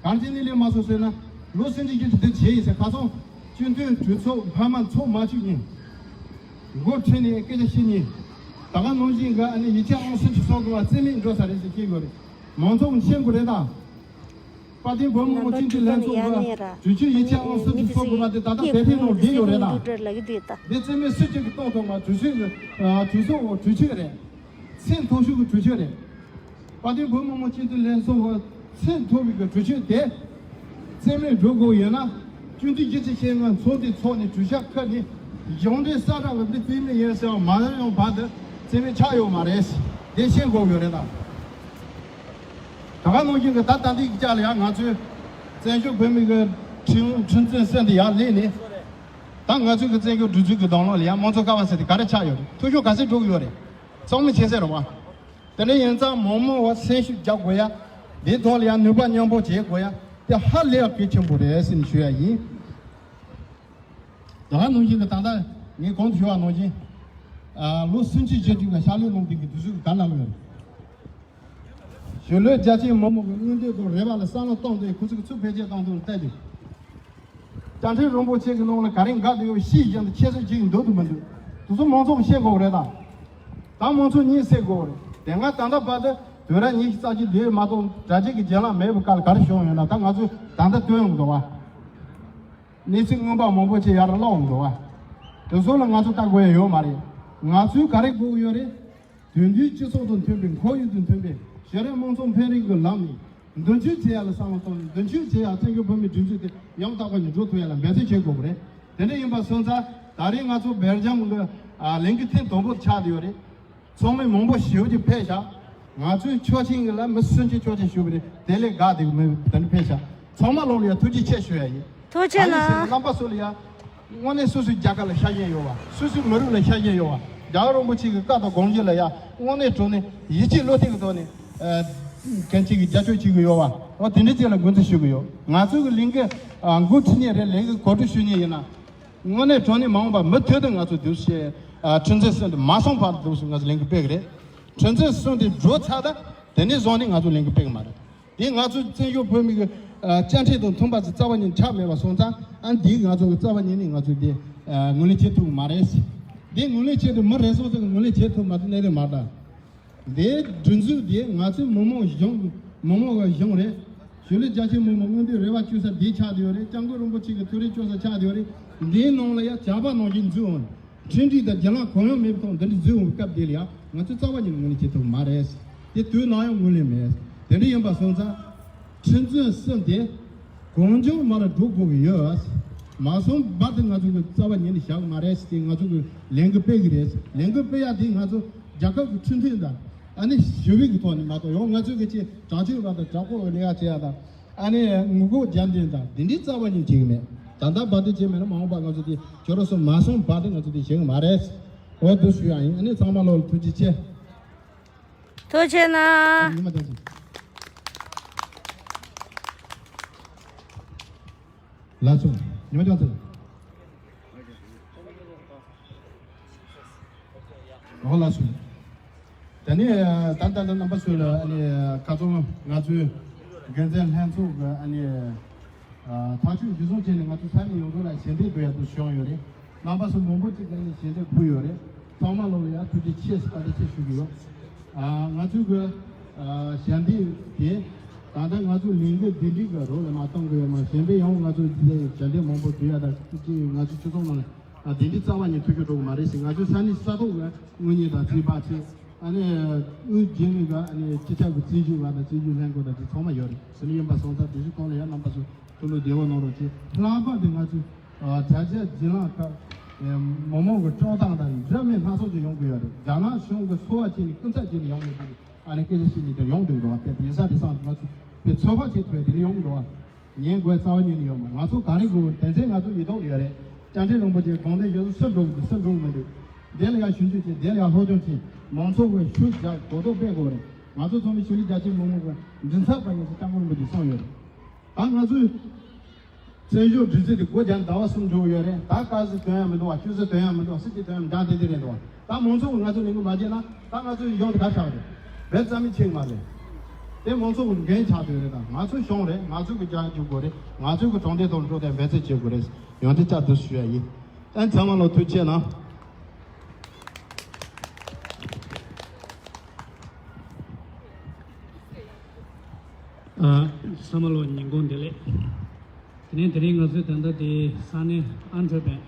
གང་ཅི་ནས་སླེབས་མ་སོང་ཟེར་ན། ལོ་སུམ་ཅུ་བཞི་ཅུ་དེ་བྱས་ཡིན་ཟེར། ཁ་སང་སྤྱི་འཐུས་གྲོས་ཚོགས་འཕར་མ་ཚོགས་མ་བཅུག་ཉིན། འགོ་ཁྲིད་ནས་སྐད་ཆ་བཤད་ཉིན། ད་ག་ནང་བཞིན་གི་ཨ་ནི་ཡིག་ཆ་ཨང་སུམ་ཅུ་སོ་དགུ་པ་རྩིས་མེད་འགྲོ་ས་རེད་ཟེར་བཤད་དགོས་རེད། མང་ཚོགས་ཤེས་དགོས་རེད་ད། དཔལ་ལྡན་བོད་མི་མང་སྤྱི་འཐུས་ལྷན་ཚོགས་ཀྱི་གྲོས་ཆོད་ཡིག་ཆ་ཨང་སུམ་ཅུ་སོ་དགུ་པ་དེ་ད་ལྟ་བེ་ཐེ་ནང་བསྡད་ཡོད་རེད་ད། འདི་རྩིས་མེད་སུ་གཅིག་གིས་གཏོང་ཐུབ་མ། གྲོས་ཆོད་ཀྱི་གྲོས་ཚོགས་གྲོས་ཆོད་རེད། ཚད་མཐོ་ཤོས་ཀྱི་གྲོས་ཆོད་རེད། དཔལ་ལྡན་བོད་མི་མང་སྤྱི་འཐུས་ལྷན་ཚོགས་ཀྱི་ཚད་མཐོ་བའི་གི་གྲོས་ཆོད་དེ་རྩིས་མེད་འགྲོ་དགོས་ཡོད་ན། སྤྱི་འཐུས་བཞི་བཅུ་ཞེ་ལྔ་ཚོགས་འདུ་ཚོགས་ནས་གྲོས་འཆར་ཁ་ནས་གཞུང་འབྲེལ་གསལ་བསྒྲགས་ལ་འདི་རྩིས་མེད་ཡིན་ཟེར་བ་མ་ཡོང་བར་དུ་རྩིས་མེད་ཆགས་ཡོད་མ་རེད། དེ་ཤེས་དགོས་ཡོད་རེད་ད། ད་ག་ནང་བཞིན་གྱི་ད་ལྟ་འདི་གི་ལྕགས་ལ་ཡང་ང་ཚོའི་བཙན་བྱོལ་བོད་མི་གི་ཁྲིམས་ཁྲིམས་འཛིན་སྲིད་དེ་ཡར་སླེབས་ནས། ད་ང་ཚོའི་གི་བཙན་བྱོལ་སྒྲིག་འཛུགས་ཀྱི་གདོང་ལོགས་ལ་ཡང་དམངས་གཙོ་ཀ་བ་ཟེར་དེ་ག་རེ་ཆགས་ཡོད་རེད། འཐུས་ཤོར་ག་ཚད་འགྲོ་གི་ཡོད་རེད། ཚང་མས་མཁྱེན་གསལ་རེད་བ། དེ་འདྲ་ཡིན་ཙང་མང་མང་བ་སེམས་ཤུགས་རྒྱག་དགོས་ཡ། འདིའི་ཐོག་ལ་ཡང་ནུས་པ་མཉམ་སྤུངས་བྱེད་དགོས་ཡ། དེ་ཧ་ལས་ཡ་གལ་ཆེན་པོ་རེད་ཟེར་ནས་ཞུ་ཡ་ཡིན། ད་ག་ནང་བཞིན་གྱི་ད་ལྟ་ངས་གོང་དུ་ཞུ་བ་ནང་བཞིན། ཨ། ལོ་སུམ་ཅུ་བཞི་ཅུ་གི་ཕྱག་ལས་གནང་མཁན་གྱི་དུས་ཚོད་ག་ལ་ཡོད་རེད། གཞོན་ནུ་རྒྱ་ཆེའི་མི་མང་གི་མངོན་འདོད་དང་རེ་བ་ལ་བསམ་བློ་གཏོང་སྟེ་ཁོ་ཚོ་གི་ཚུར་བེད་སྤྱོད་གཏོང་ཐུབ་ལ་བལྟ་རྒྱུ། བཅའ་ཁྲིམས་རིན་པོ་ཆེ་གི་ནང་ལ་ག་རེ་འགལ་འདུག་ཡོད་ཤེས་ཀྱང་འདི་ཁྱད་གསོད་བྱེད་ཀྱི་འདུག་འདུག་མི་འདུག་དེ་ཚོ་མང་ཚོགས་ཤེས་དགོས་རེད་ད། ད་མང་ཚོགས་གཉིད་སད་དགོས་རེད། དེ་སྔ་ད་ལྟ་བར་དུ་དུས་རབས་ཉི་ཤུ་རྩ་གཅིག་འདིའི་མ་གཏོགས་དྲ་རྒྱའི་གི་རྗེས་ལམ་མེད་པའི་སྐབས་ལ་ག་རེ་བྱུང་ཡོད་ན། ད་ང་ཚོས་ད་ལྟ་སྟོན་ཡོང་གི་འདུག་བ། གནས་ཚུལ་མངོན་པ་མང་པོ་ཅིག་ཡར་ལ་སློང་འགྲོ་བ། དེ་ཚོ་ལ་ང་ཚོ་ལྟ་དགོས་ཡ་ཡོད་མ་རེད། ང་ཚོས་ག་རེ་དགོས་ཀྱི་ཡོད་རེད། དོན་བདུན་སྤྱི་ཚོགས་དང་མཐུན་པའི། ཁོར་ཡུག་དང་མཐུན་པའི། ཞི་བདེ་དམངས་གཙོ་འཕེལ་རིམ་གྱི་ལམ་ནས་མདུན་སྐྱོད་བྱེད་ཡ་ལ་བསམ་བློ་གཏོང་ནས། མདུན་སྐྱོད་བྱེད་ཡ་བཙན་བྱོལ་བོད་མིའི་སྒྲིག་འཛུགས་དེ་ཡང་དག་པ་ཞིག་འགྲོ་ཐུབ་ཡ་ལ་འབད་བརྩོན་བྱེད་དགོས་པ་རེད། དེ་འདྲ་ཡིན་པ་སོང་ཙང་ད་རེས་ང་ཚོ་སྦེལ་ཇམ་གྱི་ཨ་ལས་འགུལ་ཐེངས་དང་པོ་ཆགས་བསྡད་ཡོད་རེད། ཚང་མས་མང་པོ་ཞེ་པོ་ཅིག་ཕེབས་ཤག་ང་ཚོའི་ཆོག་མཆན་གྱི་ལ་མི་སུམ་ཅུ་ཆོག་མཆན་ཞུས་པ་རེད། དེ་ལས་བཀག་བསྡད་མེད། དེ་འདྲ་ཕེབས་ཤག་ཚང་མ་ལོག་ལ་ཡ་ཐུགས་རྗེ་ཆེ་ཞུ་ཡ་ཡིན། ཐུགས་རྗེ་གནང་། ཨ་ནི་ཟེར་རྣམ་པ་ཚོ་ལ་ཡ། དངོས་གནས་སོ་སོའི་རྒྱལ་ཁབ་ལ་ཤ་ཞེན་ཡོད་པ། སོ་སོའི་མི་རིགས་ལ་ཤ་ཞེན་ཡོད་པ། རྒྱལ་བ་རིན་པོ་ཆེ་གི་བཀའ་དང་དགོངས་གཞི་ལ་ཡ་དངོས་གནས་དྲང་གནས་ཡིད་ཆེས་བློ་གཏད་ཀྱི་ཐོག་ནས། ཨ། གང་ཅིག་གིས་རྒྱབ་སྐྱོར་བྱེད་ཀྱི་ཡོད་པ། འོ་དེ་འདྲའི་ཅིག་ལ་གུས་བརྩི་ཞུ་གི་ཡོད། ང་ཚོའི་གི་ལས་འགུལ་ཨ་འགོ་ཁྲིད་མཁན་རེད། ལས་འགུལ་གོ་སྒྲིག་ཞུ་མཁན་ཡིན་ན། དངོས་གནས་དྲང་གནས་མ་འོངས་པ་མུ་མཐུད་དུ་ང་ཚོ་འདུག་སེ། ཨ། ཁྲིམས་འཛིན་གསུམ་དེ་མ་སོང་བར་འདུག་སེ་ང་ཚོ་ལས་འགུལ་སྤེལ་གི་རེད། ཁྲིམས་འཛིན་གསུམ་དེ་འགྲོ་ཚར་ད་དེ་ནས་བཟུང་ནས་ང་ཚོ་ལས་འགུལ་སྤེལ་གི་མ་རེད། དེ་ང་ཚོ་བཙན་བྱོལ་བོད་མི་གི་ཨ་བཅའ་ཁྲིམས་དང་མཐུན་པ་ཅིག་རྩ་བ་ཉིད་ཆགས་མེད་པ་སོང་ཙང་། ཨ། འདི་ང་ཚོ་གི་རྩ་བ་ཉིད་ནས་ང་ཚོ་དེ་ཨ་ངོས་ལེན་བྱེད་ཐུབ་གི་མ་རེད། དེ་ངོས་ལེན་བྱེད་དུས་མི་རེ་ཟུང་ཟིག་གིས་ངོས་ལེན་བྱེད་ཐུབ་མ་ཐུབ་གནད་དོན་མ་རེད། དེ་སྒྲིག་འཛུགས་དེ་ང་ཚོའི་མི་མང་གཞུང་། མི་མང་གི་གཞུང་རེད། གཞོན་ནུ་རྒྱ་ཆེ་མི་མང་མངོན་འདོད་རེ་བ་བཅོལ་ས་དེ་ཆགས་བསྡད་ཡོད་རེད། སྐྱབས་མགོན་རིན་པོ་ཆེ་གི་ཐུགས་རེ་བཅོལ་ས་ཆགས་བསྡད་ཡོད་རེད། འདིའི་ནང་ལ་ཡ་ཇག་པ་ནང་བཞིན་འཛུལ་འོང་། ཁྲིམས་སྒྲིག་དང་གྱེན་ལངས་གང་ཡང་མེད་པའི་ཐོག་འདི་འདྲ་འཛུལ་འོང་བའི་སྐབས་དེ་ལ་ཡ་ང་ཚོས་རྩ་བ་ཉིད་ནས་ངོས་ལེན་བྱེད་ཐུབ་མ་རེད། དེ་དུས་ནམ་ཡང་ངོས་ལེན་མེད། དེ་འདྲ་ཡིན་པ་སོང་ཙང་། ཁྲིམས་འཛིན་གསུམ་དེ་གང་བྱུང་མར་འགྲོ་དགོས་ཀྱི་ཡོད། མ་སོང་བར་དུ་ང་ཚོ་གི་རྩ་བ་ཉིད་ནས་བཞག་གི་མ་རེད་ཟེར། ང་ཚོ་གི་ལས་འགུལ་སྤེལ་གི་རེད། ལས་འགུལ་སྤེལ་ཡ་དེ་ང་ཚོ་རྒྱལ་ཁབ་ཀྱི་ཁྲིམས་མཐུན་དང་། ཨ་ནི་ཞི་བའི་གི་ཐོག་ནས་མ་གཏོགས། ཡང་ང་ཚོ་གི་ཅིག་དྲག་སྤྱོད་པ་དང་དྲག་པོ་ལས་ཀ་བྱེད་ཡ་དང་། ཨ་ནི་ངོ་རྒོལ་རྒྱབ་འདོན་དང་དེ་འདྲའི་རྩ་བ་ཉིད་བྱེད་གི་མེད། ད་ལྟ་བར་དུ་བྱས་མེད་ན་མ་འོངས་པ་ང་ཚོ་དེ་ཁྱོད་རང་ཚོ་མ་སོང་བར་དུ་ང་ཚོ་དེ་བྱེད་གི་མ་རེད། འོ་འདུག་ཞུ་ཡ་ཡིན། ཨ་ནི་ཚང་མ་ལོག་ལ་ཐུགས་རྗེ་ཆེ། ཐུགས་རྗེ་གནང་། ཉི་མ་བདེ་ལེགས། ལགས་སོ། ཉི་མ་བདེ་ལེགས། འོ་ལགས་སོ། དེ་ནས་ད་ལྟ་རྣམ་པ་ཚོ་ལ་ཨ་ནི་ཁ་སང་ང་ཚོའི་འགན་འཛིན་ལྷན་ཚོགས་ཀྱི་ཨ་ནི། ཨ། ཐག་གཅོད་གཞིར་བཟུང་བྱས་ནས་ང་ཚོ་ས་གནས་ཡོངས་རྫོགས་ལ་ཞལ་འདེབས་འབུལ་ཡ་དུ་བྱུང་ཡོད་རེད། རྣམ་པ་ཚོ་མང་པོ་ཅིག་གིས་ནི་ཞལ་འདེབས་ཕུལ་ཡོད་རེད། ཚང་མ་ལོག་ལ་ཡ་ཐུགས་རྗེ་ཆེ་ཞེས་བཀའ་དྲིན་ཆེ་ཞུ་གི་ཡོད། ཨ། ང་ཚོའི་གི་ཨ་ཞལ་འདེབས་དེ་ད་ལྟ་ང་ཚོ་ལས་འགུལ་འདི་འདྲའི་གི་རོགས་ལ་མ་གཏོང་གི་ཡོད་མ། གཞན་པའི་ཡང་ང་ཚོ་འདི་ཞལ་འདེབས་མང་པོ་འབུལ་ཡ་ད་ཅིག་ང་ཚོ་སྤྱི་ཚོགས་ནང་ལ་ཨ་དེ་འདྲའི་རྩ་བ་ཉིད་ཐུགས་ཁུར་འགྲོ་གི་མ་རེད་ཟེར། ང་ཚོའི་ས་གནས་ས་ཐོག་གི་དངུལ་གཉེར་དང་རྩིས་པ་ཚོས། ཨ་ནི་དངུལ་རྗེས་ནས་ག་ཨ་ནི་སྤྱི་ཁྱབ་ཀྱི་རྩིས་ཞིབ་པ་དང་རྩིས་ཞིབ་ལྷན་ཁང་དང་དེ་ཚང་མ་ཡོད་རེད། དེ་འདྲ་ཡིན་པ་སོང་ཙང་དེ་ཚོའི་སྒང་ལ་ཡང་རྣམ་པ་ཚོ་ཐུགས་ལ་བདེ་བོ་གནང་རོགས་གྱིས། ལྷག་པར་དུ་ང་ཚོའི་ཨ་དྲ་རྒྱ་བརྗེ་ལམ་སྐབས་མི་མང་གི་སྤྲོ་སྟངས་དང་འདྲ་མིན་སྣ་ཚོགས་ཅིག་ཡོང་གི་ཡོད་རེད། རྒྱ་ནག་གཞུང་གིས་འཚོ་བ་སྐྱེལ་ནས་སྐུ་ཚབ་བྱས་ནས་ཡོང་གི་འདུག་ཨ་ནི་སྐད་ཆ་བཤད་ནས་དེ་ཡོང་འདུག་འགྲོ་བ་དེ་དེང་སང་དེང་སང་ང་ཚོ་དེ་ཚོད་དཔག་བྱེད་ཐུབ་པའི་དེ་ཡོང་འགྲོ་བ། ཉན་དགོས་རྩ་བ་ཉིད་ནས་ཡོད་མ་རེད། ང་ཚོ་ག་རེ་དགོས་དོན་ཚན་ང་ཚོ་ཡིད་ཐོག་ལ་ཡོད་རེད། བཅའ་ཁྲིམས་རིན་པོ་ཆེ་དགོངས་དོན་ཡོད་ཚོད་སུ་འགྲོ་གི་འདུག་སུ་འགྲོ་གི་མི་འདུག་དེ་ལ་ཡང་ཞིབ་འཇུག་བྱེད། དེ་ལ་ཡང་སློབ་སྦྱོང་བྱེད། མང་ཚོགས་ཀྱི་ཤུགས་རྒྱག་གོ་རྟོགས་སྤེལ་དགོས་རེད། ང་ཚོ་ཚང་མས་ཆོས་ལུགས་རྒྱ་ཆེ་མི་མང་གི་མགྲིན་ཚབ་པ་ཡིན་ཟེར་སྐྱབས་མགོན་རིན་པོ་ཆེས་གསུངས་ཡོད་རེད། ད་ང་ཚོས་བཙན་བྱོལ་སྒྲིག་འཛུགས་དེ་སྒོ་རྒྱག་ཟླ་བ་གསུམ་འགྲོ་གི་ཡོད་རེད། ད་དཀར་ཟས་ཐོན་ཡ་མི་འདུག་བ། སྐྱུར་ཟས་ཐོན་ཡ་མི་འདུག་བ། སྲིད་ཇུས་ཐོན་ཡ་མི་འདུག་སྲིད་ཇུས་ཐོན་ཡ་མི་འདུག་དེ་དེ་རེད་འདུག་བ། ད་མང་ཚོགས་ཀྱིས་ང་ཚོ་ལས་འགུལ་མ་བྱས་ན་ད་ང་ཚོའི་གཞུང་དེ་ག་ཆགས་རེད། བེད་རྩ་མེད་ཆགས་མ་རེད། དེ་མང་ཚོགས་ཀྱི་འགན་ཆགས་བསྡད་རེད། ད་ང་ཚོའི་གཞུང་རེད། ང་ཚོས་གི་རྒྱག་རྒྱུ་དགོས་རེད། ང་ཚོས་གི་དྲང་བདེན་ཐོག་འགྲོ་དེ་འབད་བརྩོན་བྱེད་དགོས་རེད། ཡང་དེ་བསྐྱར་དུ་ཞུ་ཡ་ཡིན། ཨ་ཚང་མ་ལ་ཐུགས་རྗེ་གནང་། ཨ། ཚང་མ་ལ་ཉིན་གུང་བདེ་ལེགས། དེ་ནས་དེ་རིང་ང་ཚོས་ད་ལྟ་དེ་ས་གནས་ཨན་ཁྲོ་བན།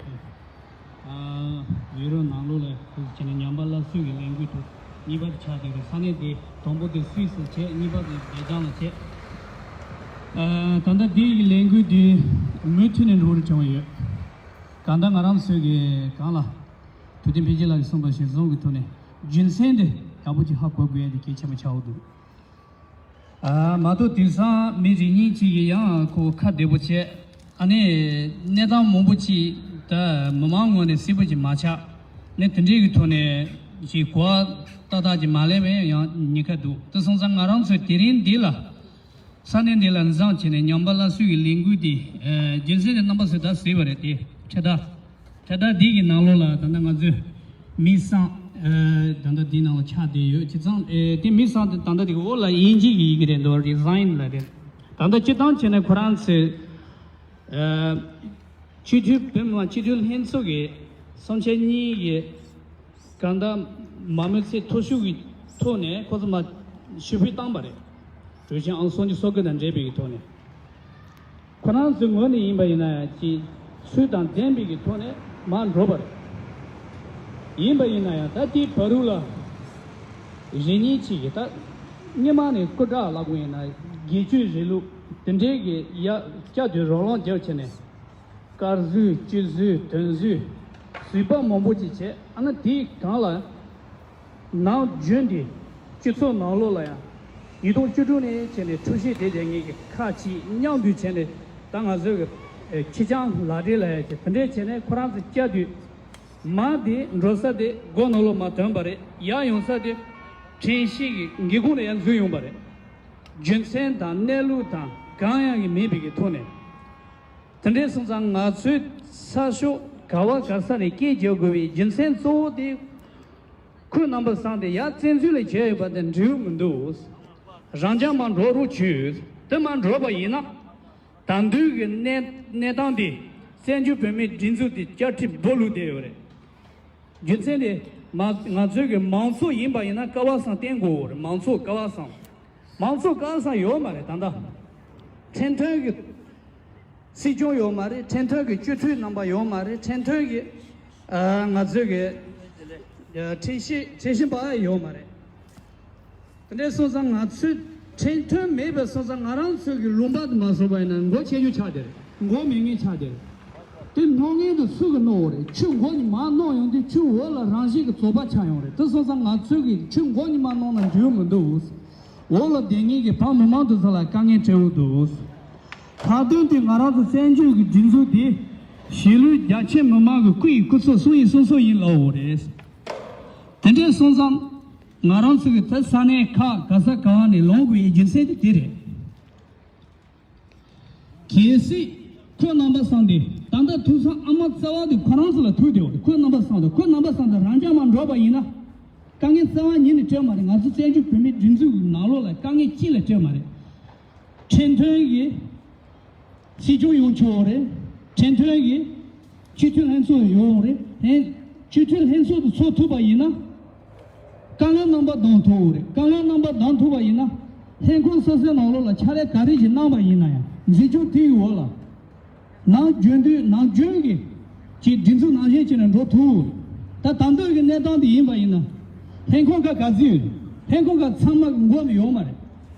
ཨ། ཡུ་རོབ་ནང་ལོགས་ལ་ཁོ་ཚོ་བྱས་ནས་ཉམས་པ་སླར་གསོའི་གི་ལས་འགུལ་དེ་གཉིས་པ་དེ་ཆགས་བསྡད་རེད། ས་གནས་དེ་དང་པོ་དེ་སུད་སིར་བྱས། གཉིས་པ་དེ་བྷེལ་ཇམ་ལ་བྱས། ཨ། ད་ལྟ་དེ་གི་ལས་འགུལ་དེ་མུ་མཐུད་ནས་འགྲོ་རུ་བྱུང་ཡོད། གང་ལྟར་ང་རང་ཚོས་གི་གང་ལ། དུས་དེ་འཕེལ་རྒྱས་ལགས་ཀྱིས་གསུངས་པ་གཞིར་བཟུང་གི་ཐོག་ནས་རྒྱུ་མཚན་དེ་ཡག་པོ་ཅིག་ཧ་གོ་དགོས་ཡ་དེ་གལ་ཆེན་པོ་ཆགས་འདུག་ཨ། མ་གཏོགས་དེང་སང་མི་རེ་གཉིས་ཅིག་གིས་ཡང་ཁོ་ཁ་བདེ་པོ་བྱས། ཨ་ནི་གནས་སྟངས་མང་པོ་ཅིག་ད་མི་མང་ངོས་ནས་གསལ་པོ་ཅིག་མ་ཆགས་ནས་དེ་འདྲའི་གི་ཐོག་ནས་ཅིག་གོ་བ་ཏག་ཏག་ཅིག་མ་ལེན་པའི་ཡང་ཉེན་ཁ་འདུག་དེ་སོང་ཙང་ང་རང་ཚོས་དེ་རིང་འདི་ལ། ས་གནས་འདི་ལ་འཛོམས་བྱས་ནས་ཉམས་པ་སླར་གསོའི་གི་ལས་འགུལ་འདི། ཨ། རྒྱུ་མཚན་དེ་རྣམ་པ་ཚོས་ད་གཟིགས་པ་རེད་དེ། འཕྲེད་དར། འཕྲེད་དར་འདི་གི་ནང་ལོགས་ལ་ད་ལྟ་ང་ཚོས་མི་བསང་། ཨ། ད་ལྟ་འདིའི་ནང་ལ་ཆགས་བསྡད་ཡོད། བྱས་ཙང་། ཨ། དེ་མི་བསང་དེ་ད་ལྟ་དེ་གི་འོག་ལ་དབྱིན་ཇི་གི་ཡི་གེ་རེད་འདུག་རི་ཟའིན་ལབ་རེད། ད་ལྟ་སྤྱིར་བཏང་བྱས་ན་ཁོ་རང་ཚོས། ཨ། སྤྱི་འཐུས་བོད་མི་མང་སྤྱི་འཐུས་ལྷན་ཚོགས་ཀྱི་བསམ་འཆར་གཉིས་ཀྱི་གང་ལྟར་མང་མོས་ཚད་མཐོ་ཤོས་ཀྱི་ཐོག་ནས་ཁོ་ཚོ་མར་ཞུ་འབོད་བཏང་པ་རེད། གྲོས་ཆོད་ཨང་སུམ་ཅུ་སོ་དགུ་དང་འབྲེལ་བའི་གི་ཐོག་ནས། ཁོ་རང་ཚོའི་ངོས་ནས་ཡིན་པ་ཡིན་ན་ཡང་ཅིག་ཚུལ་དང་ལྡན་པའི་གི་ཐོག་ནས་མར་འགྲོ་བ་རེད། ཡིན་པ་ཡིན་ན་ཡང་ད་དེའི་བར་དུ་ལ་རེ་གཉིས་ཅིག་གིས་ད་སྔོན་མ་ནས་སྐུ་དྲག་ལབ་དགོས་ཡིན་ན་སྒེར་གཅོད་རེད་ལུགས་དེ་འདྲའི་གི་ཡ་བསྐྱར་དུ་རོ་ལངས་རྒྱབ་བྱས་ནས། དཀར་ཟས་སྐྱུར་ཟས་དོན་ཟས་ཟས་པ་མང་པོ་ཅིག་བྱས། ཨ་ནི་དེའི་སྒང་ལ་ནམ་རྒྱུན་དེ་སྤྱི་ཚོགས་ནང་ལོགས་ལ་ཡང་ཉིས་སྟོང་བཅུ་དྲུག་ནས་བྱས་ནས་འཁྲུག་གཞི་དེ་རྒྱག་མཁན་གྱི་ཁག་ཅིག་མཉམ་དུ་བྱས་ནས་ད་ང་ཚོའི་གི་ཁེར་རྐྱང་ལག་སྦྲེལ་ལབ་ཡ་ཅིག་དེ་འདྲས་བྱས་ནས་ཁོ་རང་ཚོ་བསྐྱར་དུ་མར་དེ་འགྲོ་ས་དེ་སྒོ་ནང་ལོགས་མར་ཐོན་པ་རེད། ཡར་ཡོང་ས་དེ་ཁྲིམས་ཞིབ་ཀྱི་སྒེའུ་ཁུང་ལ་ཡར་འཛུལ་ཡོང་པ་རེད། རྒྱུ་མཚན་དང་གནས་ལུགས་དང་གང་ཡང་གི་མེད་པའི་གི་ཐོག་ནས། དེ་འདྲས་སོང་ཙང་ང་ཚོའི་ས་ཕྱོགས་ག་བ་ག་ས་ནས་སྐད་རྒྱག་དགོས་པའི་རྒྱུ་མཚན་གཙོ་བོ་དེ། ཁོས་རྣམ་པ་སངས་ཏེ་ཡར་བཙན་འཛུལ་ལས་བྱས་ཡོད་པ་དེ་འགྲིག་མི་འདུག་རང་རྐྱང་མར་འགྲོ་རོགས་བྱོས། དེ་མར་འགྲོ་བ་ཡིན་ན། ད་དུང་གི་གནས་གནས་སྟངས་དེ་བཙན་བྱོལ་བོད་མིའི་སྒྲིག་འཛུགས་དེ་བསྐྱར་ཁྲིད་འབོ་ལུགས་བསྡད་ཡོད་རེད། རྒྱུ་མཚན་དེ་མ་ང་ཚོའི་གི་མང་ཚོགས་ཡིན་པ་ཡིན་ན་ཀ་བ་སངས་བསྟེན་དགོས་རེད། མང་ཚོགས་ཀ་བ་སངས། མང་ཚོགས་ཀ་བ་སངས་ཡོད་མ་རེད་ད་ལྟ། ཁྲིམས་མཐུན་གྱི་སྲིད་སྐྱོང་ཡོད་མ་རེད། ཁྲིམས་མཐུན་གྱི་སྤྱི་འཐུས་རྣམ་པ་ཡོད་མ་རེད། ཁྲིམས་མཐུན་གྱི་ཨ་ང་ཚོའི་གི་ཨ་ཁྲིམས་ཞིབ་ཁྲིམས་ཞིབ་པ་ཡོད་མ་རེད། དེ་འདྲས་སོང་ཙང་ང་ཚོས་ཁྲིམས་མཐུན་མེད་པ་སོང་ཙང་ང་རང་ཚོའི་གི་ལུང་པ་དེ་མ་སོང་བ་ཡིན་ན་མགོ་ཆེ་རྒྱུ་ཆགས་བསྡད་རེད། མགོ་མེད་མཁན་ཆགས་བསྡད་རེད། དེ་གནང་མཁན་དེ་སུ་གིས་གནང་བ་རེད། ཁྱོད་མགོ་ནས་མར་གནང་ཡོང་དུས་ཁྱོད་འོག་ལ་རང་བཞིན་གྱི་བཙོག་པ་ཆགས་ཡོང་རེད། དེ་སོང་ཙང་ང་ཚོས་གི་ཁྱོད་མགོ་ནས་མར་གནང་ན་འགྲིག་མི་འདུག་འོག་ལ་བསྡད་མཁན་གྱི་བོད་མི་མང་དེ་ཚོ་ལ་དཀའ་ངལ་འཕྲད་འོང་འདུག་ཁ་ཏོན་དེ་ང་རང་ཚོ་བཙན་བྱོལ་གྱི་སྒྲིག་འཛུགས་དེ་གཞིས་ལུས་རྒྱ་ཆེ་མི་མང་གི་སྐུ་ཡི་སྐུ་ཚབ་སྲོག་ཡི་སྲོག་ཚོགས་ཡིན་ལབ་པ་རེད། དེ་འདྲས་སོང་ཙང་། ང་རང་ཚོ་གི་ད་ས་གནས་ཁག་ག་ས་ག་བ་ནས་ལངས་དགོས་ཡའི་རྒྱུ་མཚན་དེ་དེ་རེད། གལ་སྲིད་ཁོ་རྣམ་པ་སངས་ཏེ་ད་ལྟ་ཐུག་ས་ཨ་མ་རྩ་བ་དེ་ཁོ་རང་ཚོ་ལ་ཐུག་བསྡད་པ་རེད། ཁོ་རྣམ་པ་སངས་ཏེ་ཁོ་རྣམ་པ་སངས་ཏེ་རང་རྐྱང་མར་འགྲོ་བ་ཡིན་ན། དཀའ་ངལ་རྩ་བ་ཉིད་ནས་འཕྲད་མ་རེད། ང་ཚོ་བཙན་བྱོལ་བོད་མིའི་སྒྲིག་འཛུགས་ཀྱི་ནང་ལོགས་ལ་དཀའ་ངལ་གཅིག་ལས་འཕྲད་མ་རེད། ཁྲིམས་མཐུན་གྱི་སྲིད་སྐྱོང་ཡོང་ཆོག་རེད། ཁྲིམས་མཐུན་གྱི་སྤྱི་འཐུས་ལྷན་ཚོགས་ཡོང་རེད། ཧན། སྤྱི་འཐུས་ལྷན་ཚོགས་དེ་ཚོགས་ཐུབ་པ་ཡིན་ན། དཀའ་ངལ་རྣམ་པ་འདང་ཐུབ་རེད། དཀའ་ངལ་རྣམ་པ་འདང་ཐུབ་པ་ཡིན་ན། ལྷན་ཁང་སོ་སོའི་ནང་ལོགས་ལ་ཕྱག་ལས་ག་རེ་ཞིག་གནང་བ་ཡིན་ན་ཡང་འཛིན་སྐྱོང་དེའི་འོག་ལ། ནམ་རྒྱུན་དུས་ནམ་རྒྱུན་གྱི་ཅིག་སྒྲིག་འཛུགས་ནང་བཞིན་བྱས་ནས་འགྲོ་ཐུབ། ད་ད་ལྟ་གི་གནས་སྟངས་འདི་ཡིན་པ་ཡིན་ན། ལྷན་ཁང་ཁག་ག་ཚོད་ཡོད། ལྷན་ཁང་ཁག་ཚང་མ་གི་མགོ་མི་ཡོང་མ་རེད།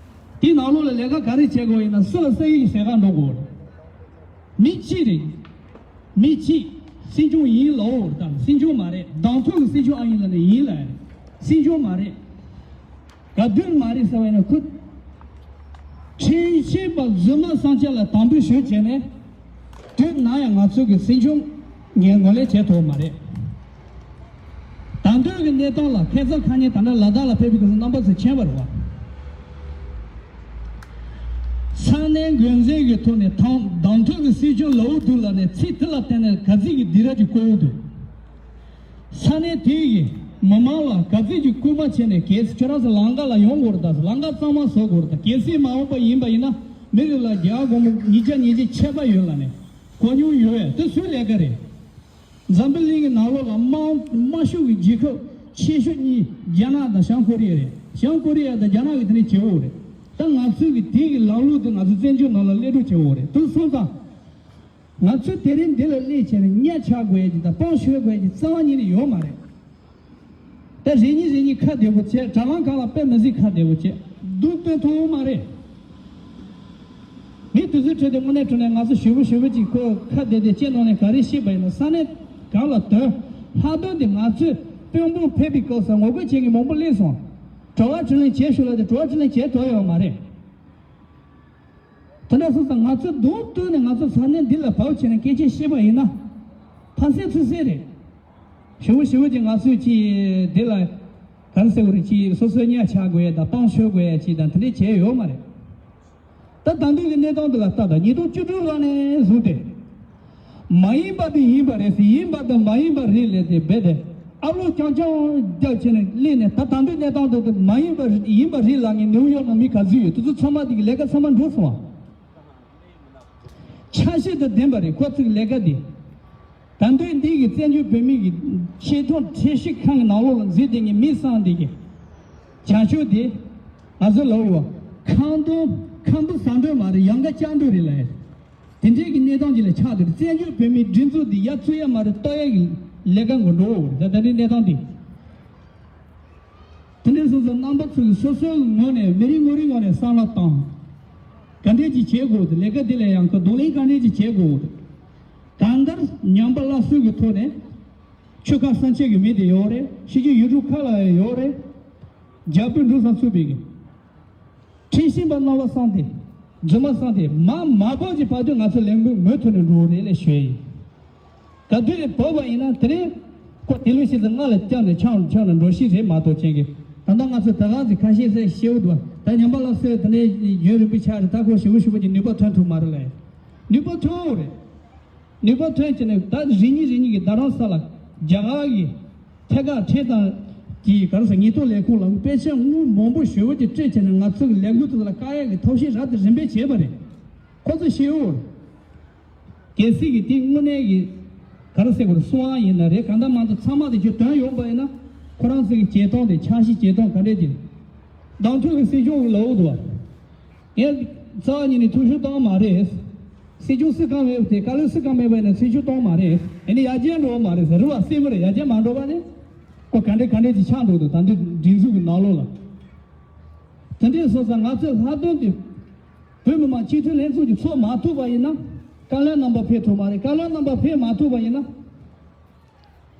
དེའི་ནང་ལོགས་ལ་ལས་ཀ་ག་རེ་བྱེད་དགོས་ཡིན་ན་སུ་ལ་སུ་ཡིས་ཟས་ཁ་འགྲོ་དགོས་རེད། མི་གཅིག་རེད། མི་གཅིག་སྲིད་སྐྱོང་ཡིན་ལོ་ད་སྲིད་སྐྱོང་མ་རེད། གདོང་ཐུག་གི་སྲིད་སྐྱོང་ཨ་ཡིན་ལ་ནི་ཡིན་ལ་རེད། སྲིད་སྐྱོང་མ་རེད། ག་དུས་མ་རེད་ཟེར་བ་ཡིན་ན། ཁོ་ཁྲིམས་ཞིབ་པ་རྫུན་མ་སངས་རྒྱས་ལ་དམ་འབུལ་ཞུས་བྱས་ནས། དུས་ནམ་ཡང་ང་ཚོ་གི་སྲིད་སྐྱོང་ངས་ངོས་ལེན་བྱེད་ཐུབ་མ་རེད། ད་དུང་གི་གནས་སྟངས་ལ། ཁ་སང་ཁ་ཉིན་ད་ལྟ་ལ་དྭགས་ལ་ཕེབས་པའི་སྐབས་སུ་རྣམ་པ་ཚོས་མཁྱེན་པ་རེད་བ། ས་གནས་འགོ་འཛིན་གྱི་ཐོག་ནས་ཐང་གདན་ཐོག་གི་སྲིད་སྐྱོང་ལ་འུ་དུ་ལ་ནས་ཚིག་དེ་ལ་བརྟེན་ནས་ག་ཚིག་གི་སྡིགས་ར་ཅིག་བསྐུལ་འདུག་ས་གནས་དེ་ཡི་མི་མང་ལ་ག་ཚོད་ཅིག་སྐུལ་མ་བྱས་ནས། གལ་སྲིད་ཁྱོད་རང་ཚོ་ལམ་ཁ་ལ་ཡོང་དགོས་རེད་ད། ལམ་ཁ་གཙང་མ་བཟོ་དགོས་རེད་ད། གལ་སྲིད་མ་འོངས་པ་ཡིན་པ་ཡིན་ན། མི་རིགས་ལ་རྒྱལ་བ་དགོངས་པ་ཉིས་བརྒྱ་ཉིས་བརྒྱ་ཆད་པ་ཡོད་ལ་ནས་གོ་མྱོང་ཡོད་ཡ། དེ་སུའི་ལས་ཀ་རེད། འཛམ་བུ་གླིང་གི་ནང་ལོགས་ལ་དམག་དམག་ཤུགས་ཀྱི་རྒྱལ་ཁབ་ཆེ་ཤོས་གཉིས་རྒྱ་ནག་དང་བྱང་ཀོ་རི་ཡ་རེད། བྱང་ཀོ་རི་ཡ་དང་རྒྱ་ནག་གི་དེ་ནས་བྱེད་འོ་རེད། ད་ང་ཚོའི་གི་དེ་གི་ལམ་ལུགས་དེ་ང་ཚོ་བཙན་བྱོལ་ནང་ལ་སླེབས་འགྲོ་བྱེད་འོ་རེད། དེ་སོང་ཙང་། ང་ཚོས་དེ་རིང་འདི་ལ་སླེབས་བྱས་ནས་གཉའ་ཆག་དགོས་ཡ་ཅིག་དང་དཔང་ཤོར་དགོས་ཡ་ཅིག་རྩ་བ་ཉིད་ནས་ཡོད་མ་རེད། ད་རེ་གཉིས་རེ་གཉིས་ཁ་བདེ་པོ་བྱས། དྲ་ལམ་སྒང་ལ་དཔེ་མི་སྲིད་ཁ་བདེ་པོ་བྱས་སྡུག་སྟོན་ཐུབ་ཡོད་མ་རེད། མི་དེ་ཚོའི་གྲས་དེ་དངོས་གནས་དྲང་གནས་ང་ཚོ་ཞེ་པོ་ཞེ་པོ་ཅིག་ཁོ་ཁ་བདེ་བདེ་བྱས་གནང་ནས་ག་རེ་བཤད་པ་ཡིན་ན། ས་གནས་གང་ལ་དོན་ལྷག་དོན་དེ་ང་ཚོས་དཔོན་པོ་ཕེབས་པའི་སྐབས་སུ་ངོ་རྒོལ་བྱེད་མཁན་མང་པོ་སླེབས་སོང་། དྲི་བ་དྲིས་ལན་བྱེད་ཤོག་ལབ་དེ་དྲི་བ་དྲིས་ལན་བྱེད་ཐུབ་ཡོད་མ་རེད། དེ་འདྲ་སོང་ཙང་ང་ཚོས་མདུང་བཏོན་ནས་ང་ཚོ་ས་གནས་འདི་ལ་བབས་བྱས་ནས་སྐད་ཆ་བཤད་པ་ཡིན་ན། ཕ་སེ་ཚུ་སེ་རེད། ཞེ་པོ་ཞེ་པོ་ཅིག་ང་ཚོས་ཅིག་འདི་ལ་ག་རེ་ཟེར་དགོས་རེད། ཅིག་སོ་སོའི་གཉའ་ཆག་དགོས་ཡ་དང་དཔང་ཤོར་དགོས་ཡ་ཅིག་དང་དེ་འདྲས་བྱས་ཡོད་མ་རེད། ད་ད་འདུག་གི་གནས་སྟངས་འདི་ལ་ལྟ་དང་། ཉིས་སྟོང་བཅུ་དྲུག་ལོ་ནས་བཟུང་སྟེ། མ་ཡིན་པ་དེ་ཡིན་པ་རེད་ཟེར། ཡིན་པ་དང་མ་ཡིན་པ་རེད་ལབ་དེ་རྦད་དེ་ཨ་ལོ་རྐྱང་རྐྱང་རྒྱབ་བྱས་ནས་སླེབས་ནས། ད་ད་འདུག་གནས་སྟངས་འདི་མ་ཡིན་པ་ཡིན་པ་རེད་ལབ་མཁན་ནིའུ་ཡོག་ནང་མི་ག་ཚོད་ཡོད། དེ་ཚོ་ཚང་མ་དེ་གི་ལས་ཀ་ཚང་མ་འགྲོ་སོང་བ། འཆར་གཞི་དང་ལྡན་པ་རེད་ཁོ་ཚོའི་ལས་ཀ་འདི། ད་འདོད་འདི་གི་བཙན་བྱོལ་བོད་མི་གི་ཆེ་མཐོང་ཁྲིམས་ཞིབ་ཁང་གི་ནང་ལོགས་ལ་འཛུལ་བསྡད་མཁན་མི་བསམ་འདི་གི་བྱང་ཕྱོགས་འདི་ང་ཚོ་ལོག་ཡོད། ཁ་འདོན་ཁ་འདོན་ཟ་འདོད་མ་རེད། ཡང་ག་བཅག་འདོད་རེད་ལ། དེ་འདྲའི་གི་གནས་སྟངས་ཅིག་ལ་ཆགས་འདུག་བཙན་བྱོལ་བོད་མིའི་སྒྲིག་འཛུགས་འདི་ཡར་བཙུགས་ཡ་མ་རེད། གཏོར་ཡ་གི་ལས་ཀ་འགོ་འགྲོ་འོ་རེད། ད་ད་འདྲའི་གནས་སྟངས་འདི། དེ་འདྲའི་སོང་ཙང་རྣམ་པ་ཚོས་སོ་སོའི་ངོས་ནས་མི་རེ་ངོ་རེའི་ངོས་ནས་བསམ་བློ་བཏང་། ག་འདྲས་ཅིག་བྱེད་དགོས་འདུག་ལས་ཀ་འདི་ལ་ཡང་ཁོ་གདོང་ལེན་ག་འདྲས་ཅིག་བྱེད་དགོས་འདུག་གང་ལྟར་ཉམས་པ་སླར་གསོ་གི་ཐོག་ནས་ཆོལ་ཁ་སེམས་ཅན་གྱི་མི་དེ་ཡོད་རེད། ཕྱི་རྒྱལ་ཡུལ་གྲུ་ཁག་ལ་ཡང་ཡོད་རེད། རྒྱ་བོད་འབྲུག་ས་ཚུགས་པའི་གི་ཁྲིམས་ཞིབ་པ་རྣམ་པ་བསམ་སྟེ། རྫུན་མ་བསམ་སྟེ། མ་མ་བབས་ཀྱི་བར་དུ་ང་ཚོ་ལས་འགུལ་མུ་མཐུད་ནས་འགྲོ་རེད་ལས་ཞུ་ཡ་ཡིན། ག་དུས་བབས་པ་ཡིན་ན་དེ་རིང་ཁོ་དེ་ལོ་ཤི་ཚེ་ང་ལ་བཅར་ནས་ཆང་ཆང་ནས་འགྲོ་ཤི་རེད་མ་གཏོགས་ཅན་གྱི། ད་ལྟ་ང་ཚོ་ད་ག་ཚོད་ཁ་ཤས་ཚོས་ཤེས་འུ་འདུག་ད་ཉམས་པ་སླར་གསོས་དེ་ནས་ཡུན་རིང་པོ་ཆགས་རེད། ད་ཁོ་ཞེ་པོ་ཞེ་པོ་ཅིག་ནུས་པ་ཐོན་ཐུབ་མ་རེད་ལས། ནུས་པ་ཐོན་འོ་རེད། ནུས་པ་ཐོན་བྱས་ནས་ད་རེ་གཉིས་རེ་གཉིས་ཀྱི་རྡ་རམ་ས་ལ་རྒྱ་གར་གྱི་ཐད་ཀར་ཁྲལ་དང་གི་ག་རེ་ཟེར་ཉེས་རྡུང་ལས་ཁུངས་ལ་དཔེ་ཆ་དངུལ་མང་པོ་ཞེ་པོ་ཅིག་སྤྲད་བྱས་ནས་ང་ཚོ་གི་ལས་འགུལ་དེ་ཚོ་ལ་བཀག་ཡག་གི་ཐབས་ཤེས་རབ་དང་རིམ་པས་བྱས་པ་རེད། ཁོ་ཚོ་ཤེས་འོ། གལ་སྲིད་ཀྱི་དེ་དངོས་གནས་ཀྱི་ག་རེ་ཟེར་དགོས་རེད། སྲུང་དབང་ཡིན་ན་རེད། གང་ལྟར་མང་ཚོགས་ཚང་མ་དེ་ཁྱོད་དོན་ཡོང་པ་ཡིན་ན། ཁོ་རང་ཚོ་གི་བྱེད་སྟངས་དེ་འཆར་གཞི་བྱེད་སྟངས་ག་འདྲས་ཀྱི་གདོང་ཐུག་གི་སྲིད་སྐྱོང་གི་ལོག་འདུག་བ། ངས་རྩ་བ་ཉིད་ནས་ཐུགས་ཤུགས་བཏང་མ་རེད། སྲིད་སྐྱོང་སུ་གང་མེད་པ་དེ། བཀའ་བློན་སུ་གང་མེད་པ་ཡིན་ན་ཐུགས་ཤུགས་གཏོང་མ་རེད། ཨ་ནི་ཡར་རྒྱས་འགྲོ་བ་མ་རེད་ཟེར་རུ་བ་སེ་མི་རེད། ཡར་རྒྱས་མ་འགྲོ་བ་ནི་ཁོ་ག་འདྲས་ག་འདྲས་ཀྱི་ཆགས་འགྲོ་འདུག་ད་འདི་སྒྲིག་འཛུགས་ཀྱི་ནང་ལོགས་ལ། དེ་འདྲས་སོང་ཙང་ང་ཚོས་ལྷག་དོན་དུ་བོད་མི་མང་སྤྱི་འཐུས་ལྷན་ཚོགས་ཀྱི་ཚོགས་མ་ཐུབ་པ་ཡིན་ན། བཀའ་བློན་རྣམ་པ་ཕེབས་ཐུབ་མ་རེད། བཀའ་བློན་རྣམ་པ་ཕེབས་མ་ཐུབ་པ་ཡིན་ན།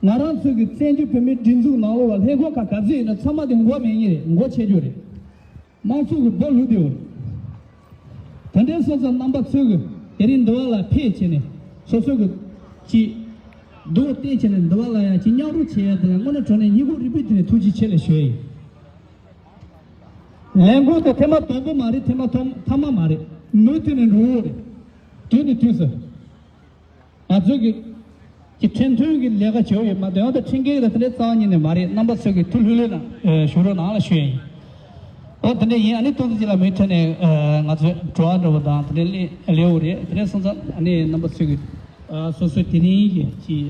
ང་རང་ཚོ་གི་བཙན་བྱོལ་བོད་མིའི་སྒྲིག་འཛུགས་ནང་ལོགས་ལ་ལྷན་ཁང་ཁག་ག་ཚོད་ཡིན་ན་ཚང་མ་དེ་མགོ་མེད་ཉིན་རེད། མགོ་ཆད་རྒྱུ་རེད། དམངས་གཙོ་གི་སྦོ་ལུག་དེ་འོ། དེ་འདྲའི་སོང་ཙང་རྣམ་པ་ཚོས་གི་དེ་རིང་འདི་བ་ལ་ཕེབས་བྱས་ནས་སོ་སོ་གི་ཅིག་སྡུག་བསྟན་བྱས་ནས་འདི་བ་ལ་ཡང་ཅིག་མཉམ་རུབ་བྱེད་ཡ་དེ་ལ་དངོས་གནས་དྲང་གནས་སྙིང་ཁོང་རུས་པའི་གཏིང་ནས་ཐུགས་རྗེ་ཆེ་ལ་ཞུ་ཡ་ཡིན། ལས་འགུལ་དེ་ཐེངས་མ་དང་པོ་མ་རེད། ཐེངས་མ་ཐོག་མཐའ་མ་མ་རེད། མུ་མཐུད་ནས་འགྲོ་འོ་རེད། དུས་ནས་དུས་སུ། ང་ཚོས་ཀྱི་ཀྱི་ཁྲིམས་མཐུན་གྱི་ལས་ཀ་བྱེད་ཡོད་མ་གཏོགས་ཡང་ད་ཁྲིམས་འགལ་ལ་དེ་འདྲའི་རྩ་བ་ཉིད་ནས་མ་རེད། རྣམ་པ་ཚོས་ཀྱི་ཐུགས་ལྷོད་ལྷོད་ནང་ཞུ་རོགས་གནང་ལ་ཞུ་ཡ་ཡིན། ཨོ་དེ་འདྲ་ཡིན། ཨ་ནི་ཏོག་ཙམ་ཅིག་ལ་མུ་མཐུད་ནས་ང་ཚོས་དྲི་བ་འདྲ་པོ་དང་དེ་འདྲའི་སླེབས་ཡོད་རེད། དེ་འདྲ་སོང་ཙང་ཨ་ནི་རྣམ་པ་ཚོས་ཀྱི་སོ་སོའི་དེ་རིང་གི་ཅིག་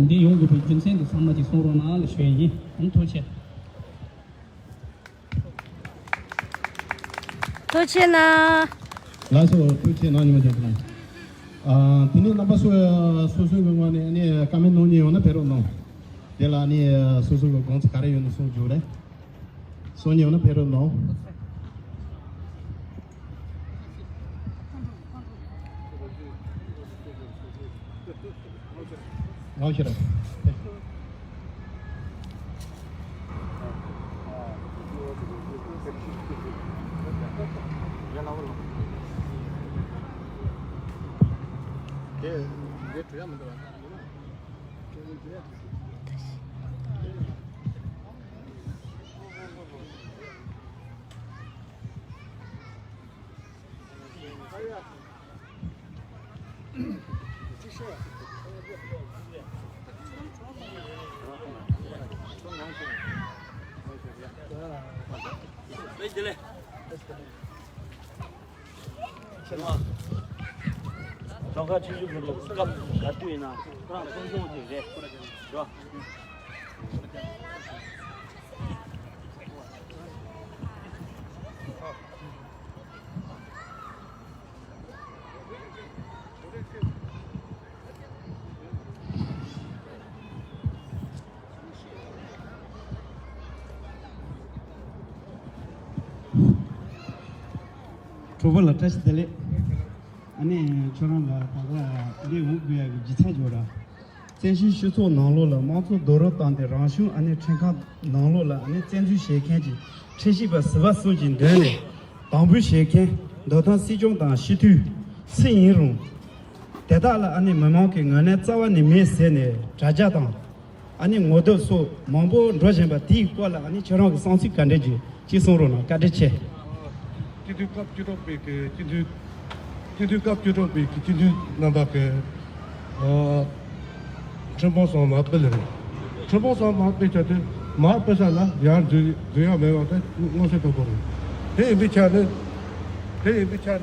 འདི་ཡོང་དགོས་པའི་རྒྱུ་མཚན་དེ་ཚང་མ་ཅིག་གསུང་རོགས་གནང་ལ་ཞུ་ཡ་ཡིན། ཨ་ནི་ཐུགས་རྗེ་ཆེ། ཐུགས་རྗེ་གནང་། ལགས་སོ། ཐུགས་རྗེ་གནང་། ཉི་མ་རྒྱལ་པོ་ལགས། ཨ་དེ་ནས་རྣམ་པ་ཚོ་སོ་སོའི་ངོས་ནས་ཨ་ནི་བཀའ་མོལ་གནང་མཁན་ཡོད་ན་ཕེབས་རོགས་གནང་། དེ་ལ་ཨ་ནི་སོ་སོ་གི་དགོངས་ཚུལ་ག་རེ་ཡོད་ན་གསུང་རྒྱུ་རེད། གསུང་མཁན་ཡོད་ན་ཕེབས་རོགས་གནང་། ང་ཤེས་རེད། གྲངས་ཀ་ཆུང་ཆུང་གི་སྐབས་ག་དུས་ཡིན་ན་ཁོ་རང་ཚོང་ཆུང་ཅིག་རེད། རེད་བ། གྲོགས་པོ་ལ་བཀྲ་ཤིས་བདེ་ལེགས། ཨ་ནི་ཁྱོད་རང་ལ་ད་ག་འདི་འུ་དགོས་ཡ་གི་རྒྱུ་མཚན་ཡོད་ར། བཙན་བྱོལ་སྤྱི་ཚོགས་ནང་ལོགས་ལ་དམངས་གཙོ་རྡོག་རོལ་བཏང་སྟེ་རང་གཞུང་ཨ་ནི་ཁྲིམས་ཁང་ནང་ལོགས་ལ་ཨ་ནི་བཙན་འཛུལ་བྱེད་མཁན་གྱི་ཁྲིམས་ཞིབ་པ་ཟུར་པ་གསུམ་གྱི་མདུན་ནས་དམ་འབུལ་བྱེད་མཁན་མདོ་དོན་སྲིད་སྐྱོང་དང་སྤྱི་འཐུས་སུ་ཡིན་རུང་། དེ་དག་ལ་ཨ་ནི་མི་མང་གི་ངོས་ནས་རྩ་བ་ནས་མེད་ཟེར་ནས་དྲ་རྒྱ་དང་། ཨ་ནི་ངོ་དེབ་སོགས་མང་པོ་འགྲོ་བཞིན་པ་དེའི་སྐོར་ལ་ཨ་ནི་ཁྱེད་རང་གི་བསམ་ཚུལ་ག་འདྲ་ཅིག་ཅིག་གསུང་རོགས་གནང་། བཀའ་དྲིན་ཆེ། སྤྱི་འཐུས་སྐབས་བཅུ་དྲུག་པའི་གི་སྤྱི་འཐུས། སྤྱི་འཐུས་སྐབས་བཅུ་དྲུག་པའི་གི་སྤྱི་འཐུས་རྣམ་པ་གི་ཨ་ཁྲིམས་དཔོན་གསུམ་མར་ཕུད་ལེ་རེད། ཁྲིམས་དཔོན་གསུམ་མར་ཕུད་བྱས་ཏེ་མར་ཕུད་ས་ལ་ཡར་འཛུལ་འཛུལ་ཡག་མེད་པ་དེ་མངོན་གསལ་དོད་པོ་རེད། དེ་ཡིན་པའི་ཆ་ནས། དེ་ཡིན་པའི་ཆ་ནས་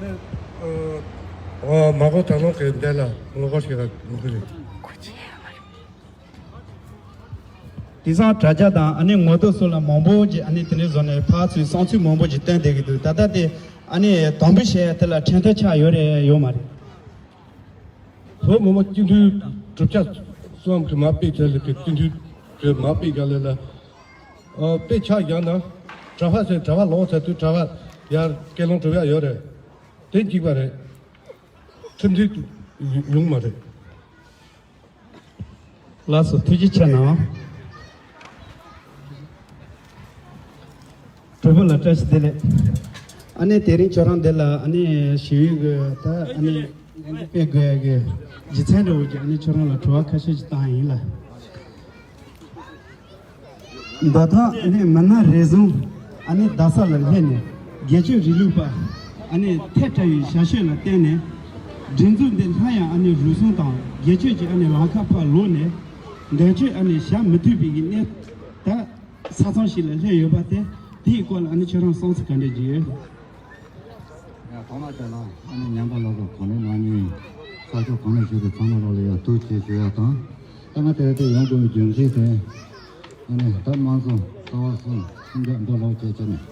ཨ་མ་གོ་ད་ལོ་གི་འདི་ལ་ངོ་རྒོལ་བྱེད་ཡག་ཡོང་གི་རེད། དེང་སང་དྲ་རྒྱ་དང་ཨ་ནི་ངོ་དེབ་སོགས་ལ་མང་པོ་ཅིག་ཨ་ནི་དེ་འདྲའི་བཟོ་ནས་ཕར་ཚུར་བསམ་ཚུལ་མང་པོ་ཅིག་བཏོན་བསྡད་ཀྱི་འདུག་ད་ལྟ་དེ་ཨ་ནི་དམ་འབུལ་བྱས་ཡ་དེ་ལ་ཁྲིམས་ཐག་ཆགས་ཡོད་རེད་ཡོད་མ་རེད། བོད་མི་མང་སྤྱི་འཐུས་གྲུབ་ཆ་གསུམ་གྱི་མར་དཔེ་བྱས་ལ་གི་སྤྱི་འཐུས་ཀྱི་མར་དཔེ་བཞག་ལས་ལ། ཨ་དཔེ་ཆ་བཞག་ན་གྲྭ་པ་ཟེར་གྲྭ་པ་ལོག་ཚར་དུས་གྲྭ་པ་ཡར་སྐད་ལོང་གྲུབ་ཡག་ཡོད་རེད། དེ་གཅིག་པ་རེད། ཁྲིམས་མཐུན་ཡོང་མ་རེད། ལགས་སོ། ཐུགས་རྗེ་ཆེ་གནང་། གྲོགས་པོ་ལ་བཀྲ་ཤིས་བདེ་ལེགས། ཨ་ནི་དེ་རིང་ཁྱོད་རང་འདི་ལ་ཨ་ནི་ཞི་བའི་གི་ད་ཨ་ནི་ལས་འགུལ་སྤེལ་དགོས་ཡ་གི་རྒྱུ་མཚན་འདྲ་བོ་ཅིག་ཨ་ནི་ཁྱོད་རང་ལ་དྲི་བ་ཁ་ཤས་ཅིག་བཏང་ཡིན་ལ། ད་ལྟ་ཨ་ནི་མི་སྣ་རེ་ཟུང་ཨ་ནི་རྡ་ས་ལ་སླེབས་ནས་སྒེར་གཅོད་རིང་ལུགས་པ་ཨ་ནི་ཐལ་བྲལ་བའི་ཞར་ཤོད་ལ་བརྟེན་ནས་སྒྲིག་འཛུགས་འདི་སླར་ཡང་ཨ་ནི་རུལ་སུངས་དང་སྒེར་གཅོད་ཀྱི་ཨ་ནི་ལམ་ཁ་ཕར་ལོག་ནས་མདུན་སྐྱོད་ཨ་ནི་བྱ་མི་ཐུབ་པའི་གི་གནས་ད་ས་མཚམས་ཤིག་ལ་སླེབས་ཡོད་པ་དེ་དེའི་སྐོར་ལ་ཨ་ནི་ཁྱོད་རང་བསམ་ཚུལ་ག་འདྲ་ཅིག་ཡོད། ཡང་ཐོག་མ་དེ་ལ་ཨ་ནི་ཉམས་པ་སླར་གསོ་གང་ལེགས་གནང་མཁན་ས་ཕྱོགས་གང་ལ་བཞུགས་པའི་ཚང་མ་ལོག་ལ་ཡང་ཐུགས་རྗེ་ཆེ་ཞུ་ཡ་དང་། ད་ང་དེ་རིང་ཡོང་དགོས་པའི་རྒྱུ་མཚན་དེ་ཨ་ནི་ད་དམངས་གཙོ་ལྟ་བ་གསུམ་སྲུང་སྐྱོབ་འགྲོ་ལོག་བྱས་བྱས་ནས་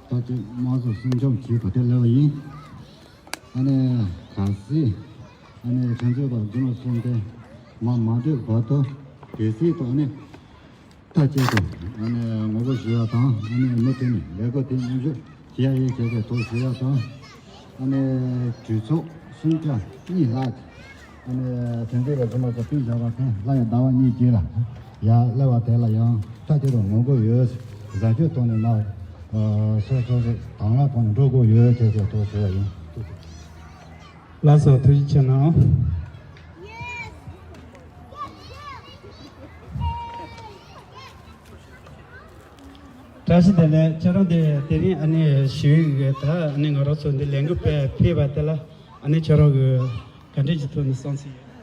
ད་ཅིག་དམངས་གཙོ་སྲུང་སྐྱོབ་བྱེད་དགོས་དེ་སླེབས་པ་ཡིན། ཨ་ནི་གལ་སྲིད་ཨ་ནི་ཁྲིམས་རྩོད་པ་རྫུན་མ་གསུམ་དེ་མ་མ་སྡོད་བར་དུ་གལ་སྲིད་དུ་ཨ་ནི། མཐའ་གཅིག་ཏུ་ཨ་ནི་ངོ་རྒོལ་ཞུ་ཡ་དང་ཨ་ནི་མུ་མཐུད་ནས་ལས་འགུལ་དེ་མཉམ་ཞུགས་བྱེད་ཡ་ཡིན་ཞེས་པའི་ཐོག་ཞུ་ཡ་དང་། ཨ་ནི་གྲོས་ཚོགས་གསུམ་ཆ་གཉིས་ལྷག་ཨ་ནི་དེ་འདྲ་བའི་རྫུན་མ་ཚོ་སྤུན་བཞག་པ་མཁན་སླར་ཡང་ཟླ་བ་གཉིས་རྗེས་ལ་ཡར་སླེབས་པ་དེ་ལ་ཡང་མཐའ་གཅིག་ཏུ་ངོ་རྒོལ་ཡོད། བཟའ་སྤྱོད་ཐོག་ནས་མ་སོ་སོ་སོ་དང་བླངས་ཐོག་ནས་འགྲོ་དགོས་ཡོད་ཅེས་པའི་ཐོག་ཞུ་ཡ་ཡིན། ལགས་སོ། ཐུགས་རྗེ་ཆེ་གནང་། བཀྲ་ཤིས་བདེ་ལེགས། ཁྱེད་རང་དེ་དེ་རིང་ཨ་ནི་ཞི་བའི་གི་ད་ཨ་ནི་ང་རང་ཚོ་འདི་ལས་འགུལ་སྤེལ་ཕེབས་པ་དེ་ལ་ཨ་ནི་ཁྱེད་རང་གི་ག་འདྲས་ཀྱི་ཐོག་ནས་བསམ་ཚུལ་ཡོད།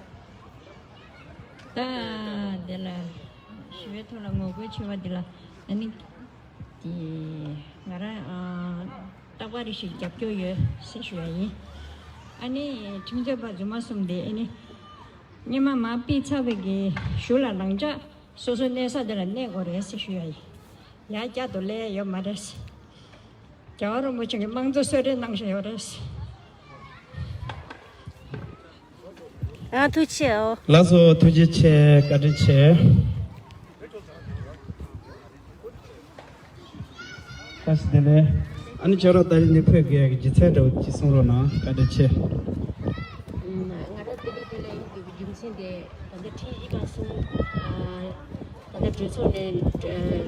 ད་དེ་ལ་ཞི་བའི་ཐོག་ལ་ངོ་རྒོལ་བྱས་པ་དེ་ལ་ཨ་ནི། དེ་ང་རང་ཨ་རྟག་པར་རེ་ཞིག་རྒྱབ་སྐྱོར་ཡོད་ཟེར་ཞུ་ཡ་ཡིན། ཨ་ནི་ཁྲིམས་རྩོད་པ་རྫུན་མ་གསུམ་དེ་ཨ་ནི་སྔོན་མ་མར་ཕུད་ཚར་བའི་གི་གཞུག་ལ་རང་འཇགས་སོ་སོ་གནས་ས་དེ་ལ་གནས་དགོས་རེད་ཟེར་ཞུ་ཡ་ཡིན། ཡར་བསྐྱར་དུ་སླེབས་ཡ་ཡོད་མ་རེད། རྒྱལ་བ་རིན་པོ་ཆེ་གིས་དམངས་གཙོ་གསོལ་རས་གནང་བཞིན་ཡོད་རེད། ཨ་ཐུགས་རྗེ་ཆེའོ། ལགས་སོ། ཐུགས་རྗེ་ཆེ། བཀའ་དྲིན་ཆེ། བཀྲ་ཤིས་བདེ་ལེགས། ཨ་ནི་ཁྱོད་རང་ད་རིང་འདི་ཕེབས་དགོས་ཡག་གི་རྒྱུ་མཚན་འདྲ་བོ་ཅིག་གསུང་རོགས་གནང་། བཀའ་དྲིན་ཆེ། ང་རང་དེ་རིང་འདི་ལ་ཡོང་དགོས་པའི་རྒྱུ་མཚན་དེ་ད་ལྟ་ཁྲིམས་ཞིབ་པ་གསུམ་ཨ་ད་ལྟ་གྲོས་ཚོགས་ནས་གྲོས་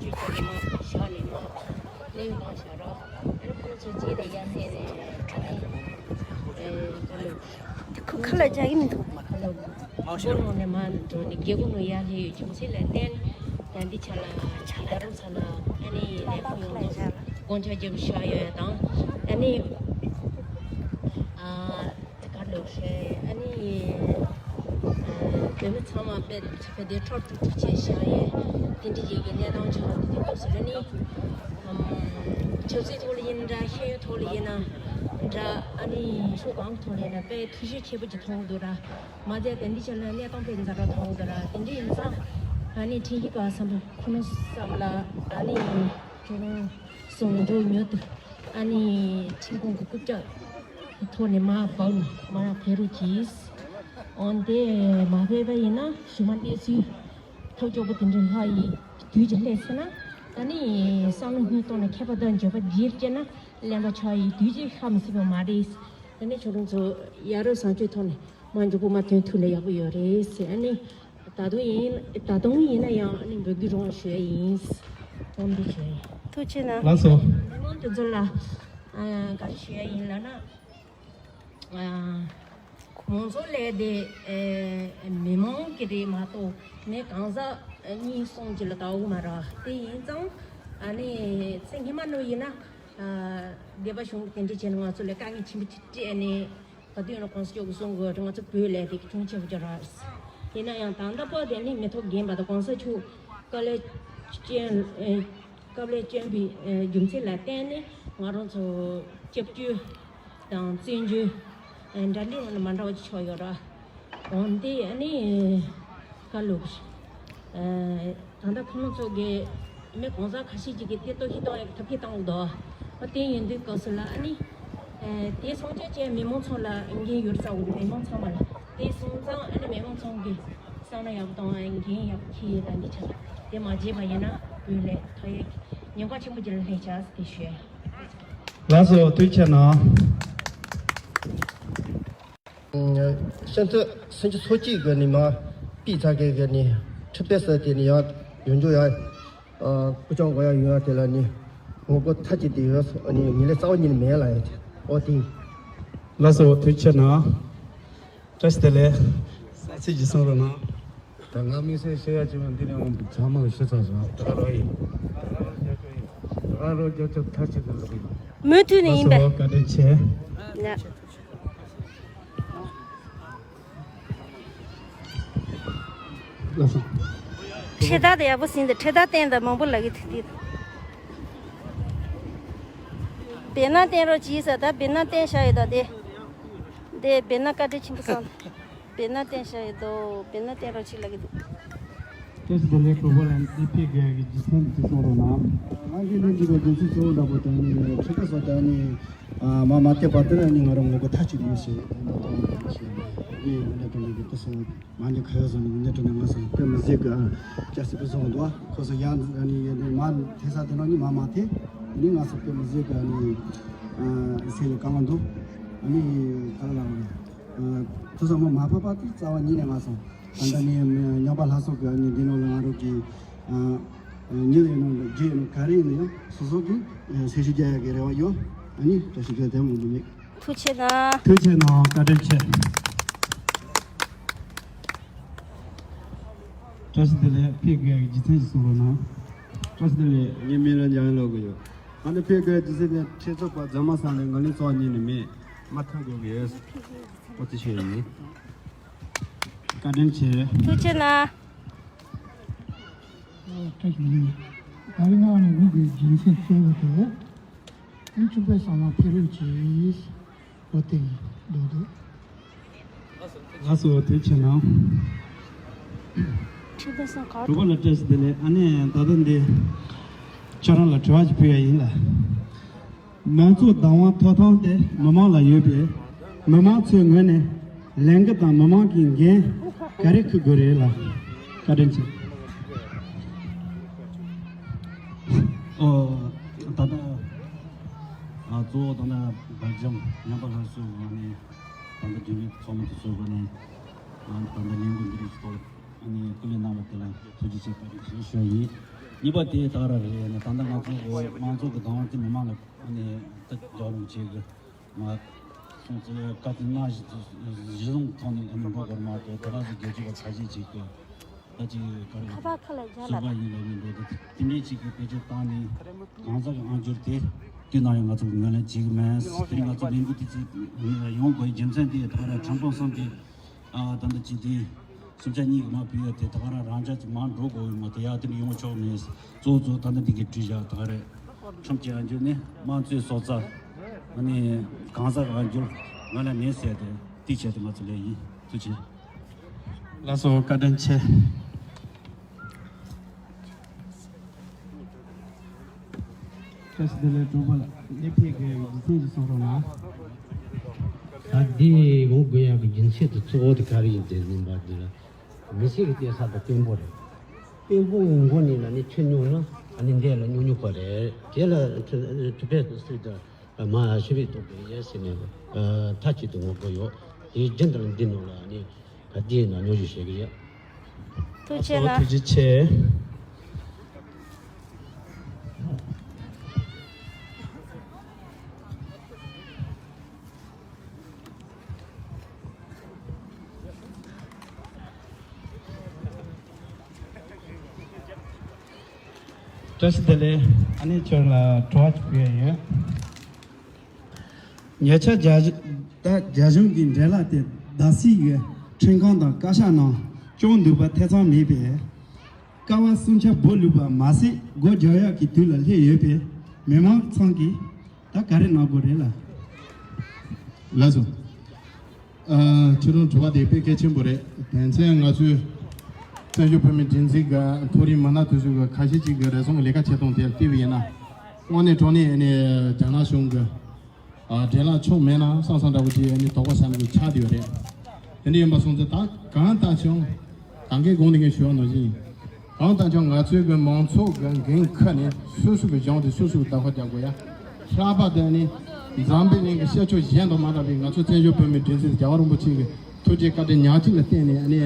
ཆོད་བྱས་ནས་མར་བཞག་ནས་མར་གླེང་གནང་བཞག་རོགས། ཨ་ནི་ཁོང་ཚོ་རྗེས་ལ་ཡར་སླེབས་ནས་ཁྲིམས་ཨ་ ཁོ་ཁ་ལ་རྒྱག་གི་མི་འདུག་ཁ་ལ་སྒོ་ནང་ནས་མར་འགྲོ་ནས་རྒྱལ་སྒོ་ནང་ཡར་སླེབས་ཡོད། རྒྱུ་མཚན་ལ་བརྟེན་ནས་ད་འདི་ཆ་ལ་ཆ་ད་རུང་ཚ་ལ་ཨ་ནི་ལས་ཁུངས་ཡོངས་རྫོགས་དགོངས་འཆར་རྒྱབ་བཞག་ཡོད་དང་། ཨ་ནི་ཨ་དེ་ག་ལོག་ཤེས་ཨ་ནི་བོད་མི་ཚང་མ་དཔེ་དཔེ་དེ་འཕྲོ་དཀྲུག་དཀྲུག་བྱས་བཞག་ཡོད། དེ་འདྲ་ཡི་གི་གནས་སྟངས་ཆགས་འདུག་དེ་སྐབས་སུ་ཨ་ནི་ཆབ་སྲིད་ཐོག་ལ་ཡིན་འདྲ་ཤེས་ཡོན་ཐོག་ལ་ཡིན་ན་འདྲ་ཨ་ནི་ཕྱོགས་གང་ཐོག་ལ་ཡིན་ན་དཔེ་ཐུགས་གཤིས་ཆེ་པོ་ཅིག་མཐོང་གི་འདུག་ར། མ་ཚད་དེ་འདི་ཆ་ལ་གནས་སྟངས་དཔེ་ཛ་དྲག་མཐོང་གི་འདུག་ར། དེ་འདྲ་ཡིན་ཙང་ཨ་ནི་ཁྲིམས་ཞིབ་པ་བསམ་པ་ཁོ་ནོ་བསམ་ལ་ཨ་ནི་ཁྱོད་རང་སོང་འགྲོ་ཉོ་དུ་ཨ་ནི་ཁྲིམས་ཁང་གི་རྐུབ་བཀྱག་ཐོག་ནས་མ་བབས་ནས་མ་ཕེབས་རོགས་གྱིས། འོན་ཏེ་མ་ཕེབས་པ་ཡིན་ན་གཞུག་མ་གནས་ཚུལ་ཐབས་སྐྱོ་པོ་དེ་འདྲ་ལྷག་ཡི་དུས་ཀྱི་ལྷད་ཟེར་ན་ད་ནི་བསམ་བློ་སྙིང་སྟོང་ནས་མཁས་པ་དང་འཇོན་པ་རྗེས་སྐྱེས་ན་གླེན་པ་ཆགས་ཡི་དུས་ཀྱི་ལྷག་མི་སྲིད་པ་མ་རེད། ད་ནི་ཁྱོད་རང་ཚོ་ཡ་རབས་བཟང་སྤྱོད་ཐོག་ནས་མ་འཇོན་པོ་མ་ཐོན་ཐུག་ལ་ཡག་པོ་ཡོད་རེད་ཟེར། ཨ་ནི་ད་དུང་ཡིན་ད་དུང་ཡིན་ན་ཡང་ཨ་ནི་འབོད་སྐུལ་རོགས་ཞུ་ཡ་ཡིན། དགོངས་འདུག་ཞུ་ཡ་ཡིན། ཐུགས་རྗེ་གནང་། ལགས་སོ། མི་མང་དེ་ཚོ་ལ་ཨ་ག་རེ་ཞུ་ཡ་ཡིན་ལབ་ན། ཨ་མང་ཚོགས་ལས་དེ་ཨེ་མི་མང་གི་རེད་མ་གཏོགས་མི་གང་ཟག་གཉིས་གསུམ་གྱི་ལ་ལྟ་བུ་མ་རེད། དེ་ཡིན་ཙང་ཨ་ནི་ཚེ་སྔོན་མ་ནོ་ཡིན་ན་ཨ་སྡེ་པ་གཞུང་གི་དེ་འདྲ་བྱས་ནས་ང་ཚོ་ལ་དཀའ་ངལ་ཆེན་པོ་ཅིག་སྤྲད་ནས་ད་དུང་ཡང་གོང་ས་མཆོག་གིས་གསུང་དགོས་རེད། ང་ཚོ་བོད་ལས་དེ་གི་ཅུང་ཆེ་བོ་ཅིག་རེད། ཡིན་ན་ཡང་ད་ལྟ་བར་དེ་ནི་མི་ཐོག་རྒན་པ་དང་གོང་ས་མཆོག་དཀའ་ལས་ཅན་ཨེ། སྐབས་ལས་བསྐྱོན་པའི་ཨེ་རྒྱུ་མཚན་ལ་བརྟེན་ནས་ང་རང་ཚོ་སྐྱབས་བཅོལ་དང་བཙན་བྱོལ་ཨེ་འདྲ་འདྲའི་ངང་ནས་མ་འདྲ་བ་ཅིག་ཆགས་ཡོད་ར། འོན་ཏེ་ཨ་ནི་ཁ་ལུག་ཨེ་ད་ལྟ་ཁོང་ཚོ་གི་མི་གང་ཟག་ཁ་ཤས་ཅིག་གིས་དེ་ལྟོ་ཤི་བཏང་ཡག་ཐབས་ཤེས་བཏང་འདུག་ཨ་དེ་ཡིན་དུས་སྐབས་སུ་ལ་ཨ་ནི་ཨེ་དེ་སྲུང་སྐྱོབ་བྱས་མི་མང་ཚང་ལ་འགན་ཡོད་རྩ་བོ་མི་མང་ཚང་མ་ལ་དེ་སོང་ཙང་ཨ་ནི་མི་མང་ཚང་གི་བསམ་བློ་ཡག་པོ་གཏོང་བ་འགན་ཡག་པོ་འཁྱེར་ཡས་དང་འདི་ཆ་དེ་མ་བརྗེད་པ་ཡིན་ན་བོད་ལས་ཐོ་ཡས་ཉེན་ཁ་ཆེན་པོ་ཅིག་ལ་སླེབས་ཆགས་ཟེར་ཞུ་ཡ། ལགས་སོ་ཐུགས་རྗེ་གནང་། ཤན་ཚོད་སུན་ཅི་སོ་གཅིག་གི་ནི་མ་པི་ཚ་གེ་གི་ནི་ཁྲི་པེ་ས་དེ་ནི་ཡང་ཡོང་རྒྱུ་ཡང་སྐུ་ཅང་གོ་ཡང་ཡོད་ཡ་དེ་ལ་ནི་ངོ་རྒོལ་མཐའ་གཅིག་དེ་ཡོད་སོ་ནི་ངེས་ལེགས་རྩ་བ་ཉིད་ནས་མེད་ལ་ཡ་དེ་ཨོ་དེ། ལགས་སོ་ཐུགས་རྗེ་གནང་། བཀྲ་ཤིས་བདེ་ལེགས། ས་ཚིགས་ཀྱི་གསུང་རོགས་གནང་། ད་ང་དམིགས་བསལ་བཤད་ཡ་ཅིག་ཡང་འདི་ནས་འོང་ཚང་མ་གི་ཤི་ཚར་སོང་། ད་ག་རོ་ཡིན། ད་ག་རོ་རྒྱབ་ཆ་མཐའ་གཅིག་ཏུ་འགྲོ་གི་ཡིན། མུ་མཐུད་ནས་ཡིན་པས། ལགས་སོ་བཀའ་དྲིན་ཆེ། ལགས། ལགས་སོ། ཁྲི་དར་དེ་ཡག་པོ་ཟིན་ཏེ་ཁྲི་དར་བསྟན་དང་མང་པོ་ལབ་ཀྱི་འདུག་དེ་བེར་ནག་བསྟན་རོགས་གྱིས་ཟེར། ད་བེར་ནག་བསྟན་བཞག་ཡོད་ད་དེ། དེ་བེར་ནག་བཀའ་དྲིན་ཆེན་པོ་སོང་། བེར་ནག་བསྟན་བཞག་ཡོད་དོ། བེར་ནག་བསྟན་རོགས་གྱིས་ལབ་ཀྱི་འདུག་བཀྲ་ཤིས་བདེ་ལེགས། གྲོགས་པོ་ལ་འདི་ཕེབས་དགོས་ཀྱི་རྒྱུ་མཚན་དེ་གསུང་རོགས་གནང་། ང་གིས་ལན་འདི་གི་རྒྱུ་མཚན་གཙོ་བོ་འདྲ་པོ་དེ་ནི་ཁྲི་ཀ་སོགས་དེ་ནི་མ་མ་བལྟས་པ་དེ་ནི་ང་རང་ངོ་རྒོལ་མཐའ་གཅིག་ཏུ་ཡོད་ཞེས་དེ་འདྲ་གཏོང་བ་དང་ཞེས་ངས་འདི་འདྲ་དྲན་པའི་དེ་སོང་། མ་ཉེས་ཁ་ཡོད་ཟེར་ནས་ཉེས་དྲི་ནས་ང་ཚོ་དཔེ་མི་སྲིད་ཀྱི་སྐྱ་སེར་པོ་བཟོ་འདུག་ཁོ་ཚོ་ཡང་ནི་མ་ཐེ་ས་དེ་ནང་ནི་མ་མ་ཐེ་ནི་ང་ཚོ་དཔེ་མི་སྲིད་ཀྱི་ནི་སེམས་ལ་དཀའ་ངལ་འདུག་ཨ་ནི་ག་ལ་ཐུ་ས་མ་མ་ཕབ་པ་དེ་རྩ་བ་ཉིད་ནས་ང་ཚོ་ད་ལྟ་ནི་ཉམས་པ་ལྷ་ཚོགས་ཀྱི་ནི་འདི་ནང་ལ་ང་རང་གི་ཉིད་ཡིན་ནོ་རྒྱུ་ཡིན་ནོ་ག་རེ་ཡིན་ནོ་ཡང་སོ་སོ་གི་སེམས་ཤུགས་རྒྱག་ཡག་གི་རེ་བ་ཡོད། ཨ་ནི་བཀྲ་ཤིས་བདེ་ལེགས་དེ་མང་པོ་མེད། ཐུགས་རྗེ་གནང་། ཐུགས་རྗེ་གནང་། བཀའ་དྲིན་ཆེ། བཀྲ་ཤིས་བདེ་ལེགས། ཕེབས་དགོས་ཀྱི་རྒྱུ་མཚན་ཞིག་གསུང་རོགས་གནང་། བཀྲ་ཤིས་བདེ་ལེགས། ངའི་མིང་ལ་འཇམ་དབྱངས་ལབ་ཀྱི་ཡོད། ང་ནི་ཕེབས་དགོས་རྒྱུ་མཚན་ནི་ཁྲི་ཚོ་པ་རྫ་མ་ས་ནས་ང་ལི་ཚོགས་གཉིས་ནས་མེད་མ་ཐག་དགོས་ཀྱི་ཡོད། ཨོ་ཙི་ཤེས་ཡིན། བཀའ་དྲིན་ཆེ། ཐུགས་རྗེ་གནང་། བཀྲ་ཤིས་བདེ་ལེགས། ད་རེས་ང་ལ་ངུ་དགོས་རྒྱུ་མཚན་གཙོ་བོ་དེ། ཨིན་ཆུ་པའི་ས་མ་ཕེ་རུ་ཅིས། འོ་དེ་ཡིན་འདུག་འདུག་ལགས་སོ་ཐུགས་རྗེ་གནང་། ཁྲི་པ་སང་ག་གྲོགས་པོ་ལ་བཀྲ་ཤིས་བདེ་ལེགས། ཨ་ནི་ད་ལྟ་འདི་ཁྱོད་རང་ལ་དྲི་བ་ཞིག་ཕུལ་ཡ་ཡིན་ལ། མང་གཙོ་བདག་དབང་ཐོབ་ཐང་དེ་མི་མང་ལ་ཡོད་པས་མི་མང་ཚོའི་ངོས་ནས་ལས་འགུལ་དང་མི་མང་གི་འགན་ག་རེ་འཁུར་དགོས་རེད་ལ། བཀའ་དྲིན་ཆེ། ཨོ། ད་ལྟ་ཨ་གཙོ་བོ་ད་ལྟ་བར་འཇམ་ཉམས་པ་སླར་གསོའི་སྒོ་ནས་ད་ལྟ་དུས་རིམ་ཚོགས་མི་དེ་ཚོའི་སྒོ་ནས་ཨ་ད་ལྟ་ལས་འགུལ་འདི་རིགས་ཐོག་ཨ་ནི་སྐུ་ལས་གནང་བ་དེ་ལ་ཐུགས་རྗེ་ཆེ་བཀའ་དྲིན་ཆེ་ཞུ་ཡ་ཡིན། གཉིས་པ་དེ་ད་ར་རེད་ནས་ད་ལྟ་ང་ཚོ་མང་ཚོགས་ཀྱི་བདག་དབང་དེ་མི་མང་ལ་ཨ་ནི་ད་རྒྱག་རོགས་བྱེད་དགོས་ང་ ཚོས་བཀའ་དྲིན་གནང་བཞིན་གཞི་བཟུང་ཐོག་ནས་ཨ་ནི་འགྲོ་དགོས་མ་གཏོགས། དེ་རང་ཚོ་རྒྱལ་སྤྱི་བ་ཁ་ཤས་ཅིག་གིས་ད་ཅིག་ག་རེ་ཁ་པར་ཁ་ལ་སྦྱར་ལ། སོ་པ་ཡིན་ལབ་ནས་འགྲོ་དུས་དེ་འདྲའི་ཅིག་གི་བེད་སྤྱོད་བཏང་ནས་གང་ཟག་གི་དབང་སྒྱུར་དེ་དུས་ནམ་ཡང་ང་ཚོ་ངོས་ལེན་བྱེད་ཀྱི་མེད། དེ་ནི་ང་ཚོ་ལས་འགུལ་དེ་ཚོ་ཡོང་དགོས་རྒྱུ་མཚན་དེ་ད་ག་རང་ཁྲིམས་དཔོན་གསུམ་གྱིས་ཨ་ད་ལྟ་ཅིག་དེ་སུམ་ཆ་གཉིས་ཀྱི་མ་ཕུལ་ཡ་དེ་ད་ག་རང་རང་འཇགས་ཀྱི་མ་འགྲོ་དགོས་ཡོད་མ་གཏོགས། ཡ་དེ་འདྲ་ཡོང་ཆོག་མེད། གཙོ་བོ་གཙོ་བོ་ད་ལྟ་འདི་གའི་བྲིས་བཞག་ད་ག་རེད། ཁྲིམས་ཀྱི་དབང་སྒྱུར་ནི་དམངས་གཙོའི་སྲོག་རྩ། ཨ་ནི་གང་ཟག་དབང་སྒྱུར་ང་ལ་མེད་ཟེར་ཏེ་དེའི་ཆེད་དུ་ང་ཚོ་ལས་ཡིན། ཐུགས་རྗེ་ཆེ། ལགས་སོ། བཀའ་དྲིན་ཆེ། བཀྲ་ཤིས་བདེ་ལེགས། དྲུང་པ་ལགས་སླེབས་ཐེངས་ཀྱི་རྒྱུ་མཚན་ཞིག་གསུང་རོགས་གནང་། ད་འདི་འོང་དགོས་ཡག་གི་རྒྱུ་མཚན་དེ་གཙོ་བོ་དེ་ག་རེ་ཡིན་དེ་ཡིན་པ་འདི་ལ། མི་ཚེ་གི་བལྟས་ས་དང་བརྟན་པོ་རེད། བརྟན་པོ་ངོ་ནས་ལ་ནི་ཆོས་མྱོང་ན་ཨ་ནི་འདས་ལ་མྱོང་མྱོང་པ་རེད། དེ་ལ་ཐུབ་པས་སྲིད་དུ་མ་ཤི་བའི་རྟོགས་པའི་ཡས་ཟེར་ནས་མཐའ་གཅིག་ཏུ་ངོ་དགོས་ཡོད། དེའི་རྒྱུན་དུ་འདི་ནང་ལ་ནི་ད་འདིའི་ནང་མྱོང་རྒྱུ་བྱེད་ཀྱི་ཡོད། ཐུགས་རྗེ་ཆེ་ལགས། ཐུགས་རྗེ་ཆེ། བཀྲ་ཤིས་བདེ་ལེགས། ཨ་ནི་ཁྱོད་ལ་དྲི་བ་ཅིག་ཕུལ་ཡ་ཡོད། ཉེ་ཆར་རྒྱ་ད་རྒྱ་གཞུང་གི་འབྲེལ་ལག་དེ་རྡ་སའི་གི་ཁྲིམས་ཁང་དང་བཀའ་ཤག་ནང་སྐྱོང་འདུག་པ་ཐེ་ཚོམ་མེད་པས། ཀ་བ་སུམ་ཆ་སྦོ་ལུས་པ་མ་ཟད་སྒོ་རྒྱག་ཡག་གི་དུས་ལ་སླེབས་ཡོད་པས། མི་མང་ཚང་གིས་ད་ག་རེ་གནང་དགོས་རེད་ལ། ལགས་སོ། ཨ་ཁྱེད་རང་དྲི་བ་དེ་དཔེ་གལ་ཆེན་པོ་རེད། དོན་ཚན་ང་ཚོའི་བཙན་བྱོལ་བོད་མིའི་སྒྲིག་འཛུགས་ཀྱི་མཐོ་རིམ་མི་སྣ་དེ་ཚོ་གི་ཁ་ཤས་ཅིག་གི་རེ་ཟུང་གི་ལས་ཀ་བྱེད་སྟངས་དེ་ལ་བལྟས་པ་ཡིན་ན། དངོས་གནས་དྲང་གནས་ནས་རྒྱ་ནག་གཞུང་གི་ཨ་འབྲེལ་ལག་ཆོག་མེད་ན་བསམ་བསམ་འདྲ་པོ་ཅིག་ཨ་ནི་དོགས་པ་ཟ་ནས་ཆགས་བསྡད་ཡོད་རེད། དེ་འདྲ་ཡིན་པ་སོང་ཙང་ད་གང་ལྟར་བྱུང་། ད་གིན་གོང་དེ་ངས་ཞུས་པ་ནང་བཞིན། གང་ལྟར་ཀྱང་ང་ཚོའི་གི་མང་ཚོགས་ཀྱི་འགན་ཁུར་ནས་སོ་སོ་གི་གཞུང་དེ་སོ་སོ་གི་བདག་པོ་རྒྱག་དགོས་ཡ། ལྷག་པར་དུ་ནི་འཛམ་བུ་གླིང་གི་ཤར་ཕྱོགས་གཞན་དང་མ་འདྲ་བའི་ང་ཚོ་བཙན་བྱོལ་བོད་མིའི་སྒྲིག་འཛུགས་རྒྱལ་བ་རིན་པོ་ཆེ་གི་ཐུགས་རྗེ་བཀའ་དྲིན་ཉག་གཅིག་ལ་བརྟེན་ནས་ཨ་ནི་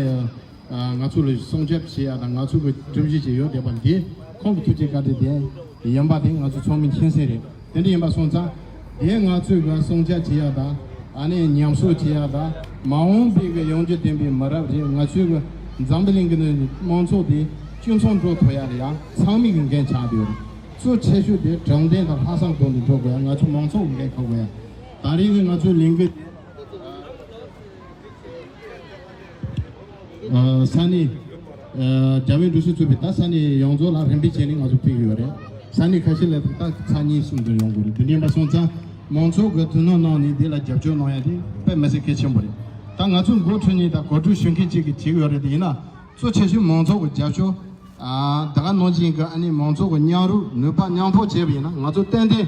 ང་ཚོ་ལ་སྲུང་སྐྱོབ་བྱེད་ཡ་དང་ང་ཚོ་གི་སྒྲོམ་གཞི་ཅིག་ཡོད་བསྡད་པ་འདི་ཁོང་གི་ཐུགས་རྗེ་བཀའ་དྲིན་དེ་ཡིན་པ་དེ་ང་ཚོ་ཚང་མས་མཁྱེན་གསལ་རེད། དེ་འདྲ་ཡིན་པ་སོང་ཙང་། དེ་ང་ཚོས་གི་སྲུང་སྐྱོབ་བྱེད་ཡ་དང་། ཨ་ནི་ཉམས་གསོ་བྱེད་ཡ་དང་། མ་འོངས་པའི་གི་ཡོང་རྒྱུ་ལྡན་པའི་མི་རབས་རེད། ང་ཚོའི་གི་འཛམ་བུ་གླིང་གི་ནི་དམངས་ཚོགས་དེ་སྤྱི་ཚོགས་འགྲོ་ཐུབ་ཡ་ལ་ཡང་ཚང་མས་གི་འགན་ཆགས་བསྡད་ཡོད་རེད། གཙོ་ཆེ་ཤོས་དེ་དྲང་བདེན་དང་ལྷག་བསམ་ཐོག་ནས་འགྲོ་དགོས་ཡ། ང་ཚོ་མང་ཚོགས་གི་འགན་འཁུར་དགོས་ཡ། ད་རེས་གི་ང་ཚོའི་ལས་འགུལ། ཨ་ས་གནས། ཨ་རྒྱ་བལ་འབྲུག་གསུམ་གཙོས་པའི་ད་ས་གནས་ཡོངས་རྫོགས་ལ་རིམ་པས་བྱས་ནས་ང་ཚོ་ཕུལ་གྱི་ཡོད་རེད། ས་གནས་ཁ་ཤས་ལ་ད་ཚར་གཉིས་གསུམ་དུ་ཡོང་དགོས་རེད། དེ་འདྲ་ཡིན་པ་སོང་ཙང་མང་ཚོགས་ཀྱིས་དོ་སྣང་གནང་ནས་འདི་ལ་རྒྱབ་སྐྱོར་གནང་ཡ་དེ་དཔེ་མི་སྲིད་གལ་ཆེན་པོ་རེད། ད་ང་ཚོ་འགོ་ཁྲིད་ནས་ད་གོ་སྒྲིག་ཞུ་མཁན་གཅིག་གིས་བྱེད་ཀྱི་ཡོད་རེད། དེ་ཡིན་ན་གཙོ་ཆེ་ཤོས་མང་ཚོགས་ཀྱི་རྒྱབ་སྐྱོར། ཨ་ད་ག་ནང་བཞིན་གྱི་ཨ་ནི་མང་ཚོགས་ཀྱི་མཉམ་རུབ་ནུས་པ་མཉམ་སྤུངས་བྱས་པ་ཡིན་ན་ང་ཚོ་ཏན་ཏན།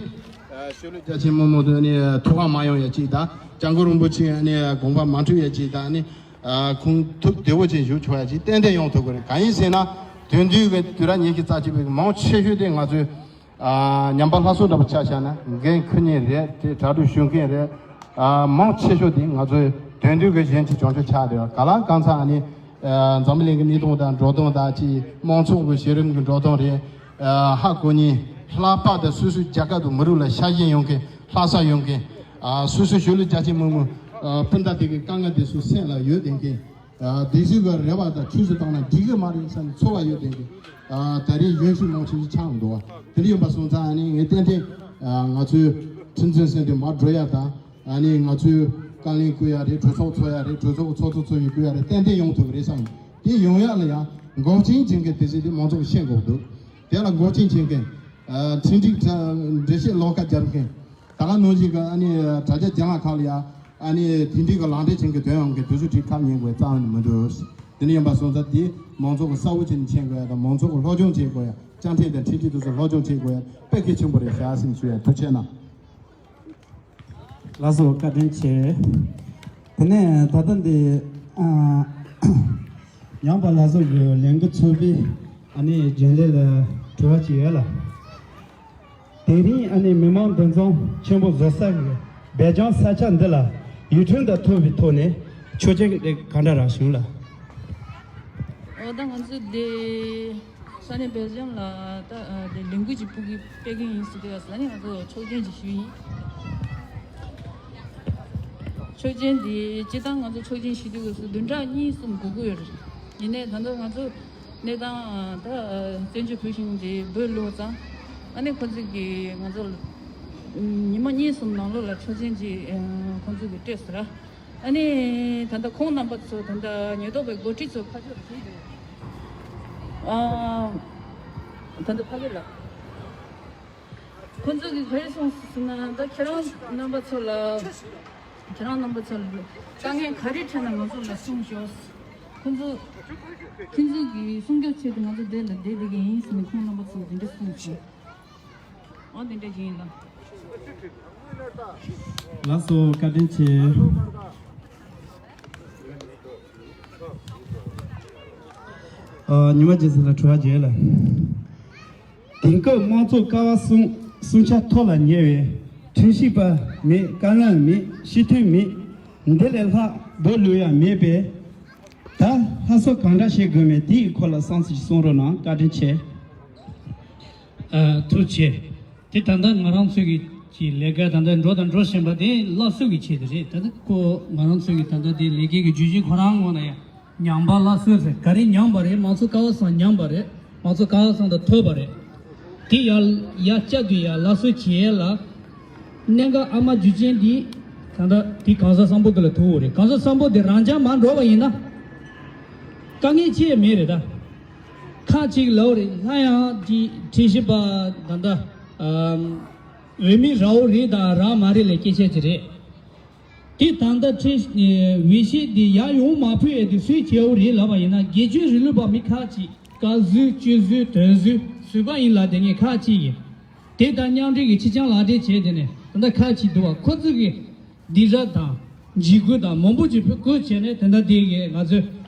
ཨ་ཤོ་ལོ་རྒྱ་ཆེན་མོ་མོ་དུ་ཨ་ནི་ཐུགས་ཁག་མ་ཡོང་ཡ་གཅིག་དང་། སྐྱབས་མགོན་རིན་པོ་ཆེ་ཨ་ནི་དགོངས་པ་མ་འཁྲུལ་ཡ་གཅིག་དང་། ཨ་ནི་ཨ་ཁོང་ཐུགས་བདེ་བོ་ཅན་བཞུགས་ཆོག་ཡ་གཅིག་ཏན་ཏན་ཡོང་ཐུབ་ཀྱི་རེད། གང་ཡིན་ཟེར་ན་དེང་དུས་ཀྱི་དུས་རབས་ཉི་ཤུ་རྩ་གཅིག་པའི་མང་ཆེ་ཤོས་དེ་ང་ཚོའི་ཨ་ཉམས་པ་སླར་གསོ་འདྲ་པོ་ཆགས་བཞག་ན་འགན་འཁུར་མཁན་རེད། དེ་གྲ་སྒྲིག་ཞུ་མཁན་རེད། ཨ་མང་ཆེ་ཤོས་དེ་ང་ཚོའི་དེང་དུས་ཀྱི་གཞོན་སྐྱེས་བྱང་ཆུབ་ཆགས་བསྡད་ཡོད། ག་ལ་གང་འཚམ་ཨ་ནི། ཨ་འཛམ་བུ་གླིང་གི་གནས་སྟངས་དང་འགྲོ་སྟངས་དང་ཅིག་མང་ཚོགས་ཀྱི་གཞི་རིམ་གྱི་འགྲོ་སྟངས་རེད། ཨ་ཧ་གོ་མཁན། ལྷག་པར་དུ་སོ་སོའི་རྒྱལ་ཁབ་དང་མི་རིགས་ལ་ཤ་ཞེན་ཡོང་མཁན། ལྷག་བསམ་ཡོང་མཁན། ཨ་སོ་སོའི་ཤོ་ལོ་རྒྱ་ཆེན་མོ་མོ་ཨ་སྤུན་ཟླ་དེ་གི་དཀའ་ངལ་དེ་ཚོ་སེམས་ལ་ཡོད་བསྡད་མཁན། ཨ་དེ་ཚོའི་གི་རེ་བ་དང་ཐུགས་སུ་བཏང་ན་འགྲིག་གི་མ་རེད་བསམ་ནས་ཚོར་བ་ཡོད་བསྡད་མཁན། ཨ་ད་རེས་གཞོན་ཤོས་མང་ཆེ་ཤོས་ཆགས་འདུག་བ། དེ་འདྲ་ཡིན་པ་སོང་ཙང་ཨ་ནི་ངས་ཏན་ཏན་ཨ་ང་ཚོའི་ཁྲིམས་འཛིན་སྲིད་དོན་མར་འགྲོ་ཡ་དང་། ཨ་ནི་ང་ཚོས་བཀའ་བློན་བསྐོ་ཡ་རེད། གྲོས་ཚོགས་འཚོགས་ཡ་རེད། གྲོས་ཚོགས་ཀྱི་ཚོགས་གཙོ་ཚོགས་གཞོན་བསྐོ་ཡ་རེད། ཏན་ཏན་ཡོང་ཐུབ་ཀྱི་རེད་བསམ། དེ་ཡོང་ཡ་ལ་ཡང་འགོག་རྐྱེན་བྱེད་མཁན་དེ་ཚོ་དེ་མང་ཚོགས་ཀྱིས་ཤེས་དགོས་འདུག་དེ་ལ་འགོག་རྐྱེན་བྱེད་མཁན། ཨ་ཁྲིམས་སྒྲིག་འགྲེལ་བཤད་ལོགས་ཀ་རྒྱབ་མཁན། ད་ག་ནང་བཞིན་གྱི་ཨ་ནི་དྲ་རྒྱ་རྒྱང་ལ་ཁག་ལ་ཡ་ཨ་ནི་དེ་འདྲའི་གི་ལག་འབྲེལ་བྱེད་མཁན་དོན་ཡོང་མཁན་དེ་ཚོ་ཁྲིད་ཁག་ཉན་དགོས་རྩ་བ་ནས་མི་འདུག་དེ་འདྲ་ཡིན་པ་སོང་ཙང་དེ་མང་ཚོགས་ཀྱིས་གསལ་བོ་བྱས་ནས་མཁྱེན་དགོས་ཡ་དང་། མང་ཚོགས་ཀྱིས་སློབ་སྦྱོང་བྱེད་དགོས་ཡ། བཅའ་ཁྲིམས་དང་ཁྲིམས་སྒྲིག་དེ་ཚོ་སློབ་སྦྱོང་བྱེད་དགོས་ཡ་དཔེ་གལ་ཆེན་པོ་རེད་ཟེར་ཡ་ཟིན་ཞུ་ཡ། ཐུགས་རྗེ་གནང་། ལགས་སོ། བཀའ་དྲིན་ཆེ། དེ་ནས་ད་ལྟ་འདི་ཨ་ཡངས་པ་ལྷ་ཚོགས་ཀྱི་ལས་འགུལ་ཚོགས་པའི་ཨ་ནི་རྒྱུན་ལས་ལ་དྲི་བ་ཅིག་ཡོད་ལ། དེ་རིང་ཨ་ནི་མི་མང་འདུ་འཛོམས་ཆེན་པོ་བཟོ་ས་གི་སྦེལ་ཇམ་ས་ཆ་འདི་ལ་ཡུལ་ཁྲིམས་དང་ཐུག་པའི་ཐོག་ནས་ཆོག་མཆན་དེ་ག་འདྲ་རག་བྱུང་ལ། ཨོ་ད་ང་ཚོ་དེ། ས་གནས་སྦེལ་ཇམ་ལ་ད་དེ་ལས་འགུལ་ཅིག་སྤུ་གུ་སྤེལ་གི་ཡིན་ཟེར་དུས་ས་ནས་ང་ཚོ་ཆོག་མཆན་ཅིག་ཞུས་ཡིན། ཆོག་མཆན་འདི་སྤྱིར་བཏང་ང་ཚོ་ཆོག་མཆན་ཞུ་དུས་སྐབས་སུ་བདུན་ཕྲག་གཉིས་གསུམ་འགོར་གྱི་ཡོད་རེད། ཡིན་ནའི་ད་ལྟ་ང་ཚོ་གནས་སྟངས་ད་བཙན་བྱོལ་བོད་གཞུང་འདི་འབོད་ལོག་ཙང་། ཨ་ནི་ཁོང་ཚོས་ཀྱིས་ང་ཚོ་ལ་ཉི་མ་གཉིས་གསུམ་ནང་ལོགས་ལ་ཆོག་མཆན་ཅིག་ཁོང་ཚོས་ཀྱིས་སྤྲད་ཟེར། ཨ་ནི་ད་ལྟ་ཁོང་རྣམ་པ་ཚོ་ད་ལྟ་ཉེན་རྟོག་པའི་འགོ་ཁྲིད་ཚོ་ཕར་ཕྱོགས་ལ་ཕེབས་འདུག་ཨ། ད་ལྟ་ཕ་གི་ལ། ཁོང་ཚོ་གིས་ག་རེ་གསུངས་ཟེར་ན། ད་ཁྱེད་རང་རྣམ་པ་ཚོ་ལ། ཁྱེད་རང་རྣམ་པ་ཚོ་ལ་དཀའ་ངལ་ག་རེ་འཕྲད་ན་ང་ཚོ་ལ་གསུངས་ཤོག་ཁོང་ཚོ། ཁྱེད་ཚོ་གིས་སྲུང་སྐྱོབ་ཆེད་དུ་ང་ཚོ་འདི་ལ་བསྡད་བསྡད་ཀྱི་ཡིན་ཟེར་ནས་ཁོང་རྣམ་པ་ཚོ་འདི་འདྲ་གསུངས་སོང་། འོ་འདི་འདྲ་ཞིག་ཡིན་ལ། ལགས་སོ། བཀའ་དྲིན་ཆེ། ཨ། ཉི་མ་རྗེས་ལ་དྲི་བ་བརྗེད་ལ། དེང་སྐབས་དམངས་གཙོ་ཀ་བ་གསུམ་གསུམ་ཆ་ཐོག་ལ་ཉེ་བའི་ཁྲིམས་ཞིབ་པ་མེད། བཀའ་བློན་མེད། སྤྱི་འཐུས་མེད། འདི་ལས་ལྷག་འབོད་ལུགས་ཡང་མེད་པས། ད་སླར་གསོ་གང་འདྲ་བྱེད་དགོས་མེད་དེའི་སྐོར་ལ་བསམ་ཚུལ་གསུང་རོགས་གནང་། བཀའ་དྲིན་ཆེ། ཨ། ཐུགས་རྗེ་ཆེ། དེ་ད་ལྟ་ང་རང་ཚོའི་གི་ཀྱི་ལས་ཀ་ད་ལྟ་འགྲོ་དང་འགྲོ་བཞིན་པ་དེ་སླར་གསོ་གི་ཆེད་དུ་རེད། ད་ལྟ་ཁོ་ང་རང་ཚོའི་གི་ད་ལྟ་དེ་ལས་ཀའི་གི་བརྗོད་གཞི་ཁོ་རང་ངོ་ན་ཡང་ཉམས་པ་སླར་གསོ་ཟེར། ག་རེ་ཉམས་པ་རེད། དམངས་གཙོ་ཀ་བ་གསུམ་ཉམས་པ་རེད། དམངས་གཙོ་ཀ་བ་གསུམ་དང་ཐོབ་པ་རེད། དེ་ཡར་ཡར་བསྐྱར་དུ་ཡར་སླར་གསོ་བྱེད་ཡས་ལ། གནད་འགག་ཨ་མ་རྒྱུ་རྐྱེན་འདི་ད་ལྟ་དེ་གང་ཟག་སམ་བྷོ་དེ་ལ་ཐུག་ཡོད་རེད། གང་ཟག་སམ་བྷོ་དེ་རང་འཇགས་མར་འགྲོ་བ་ཡིན་ན་དཀའ་ངལ་ཅི་ཡང་མེད་རེད། ད་ཁག་ཅིག་ལབ་རེད། སླར་ཡང་དེ་ཁྲིམས་ཞིབ་པ་ད་ལྟ་ཨམ། འོས་མི་རག་འོ་རེད་དང་རག་མ་རེད་ལ་སྐད་ཆ་ཅིག་རེད། དེ་ད་ལྟ་ཁྲིམས་འོས་ཤོག་དེ་ཡར་ཡོང་མ་ཕོད་ཡས་དེ་སུས་བྱས་འོ་རེད་ལབ་པ་ཡིན་ན། སྒེར་གཅོད་རིང་ལུགས་པ་མི་ཁག་ཅིག་བཀའ་ཟུར་སྤྱི་ཟུར་དོན་ཟུར་ཟུར་པ་ཡིན་ལབ་དེ་ངས་ཁག་ཅིག་ཡིན། དེ་དང་མཉམ་འབྲེལ་གྱི་ཕྱི་རྐྱང་ལག་འབྲེལ་བྱས་དེ་ནས་ད་ལྟ་ཁག་ཅིག་འདུག་བ། ཁོ་ཚོ་གི་སྡིགས་ར་དང་འཇིགས་སྐུལ་དང་མང་པོ་ཅིག་བཀོལ་བྱས་ནས་ད་ལྟ་དེ་གི་ང་ཚོའི་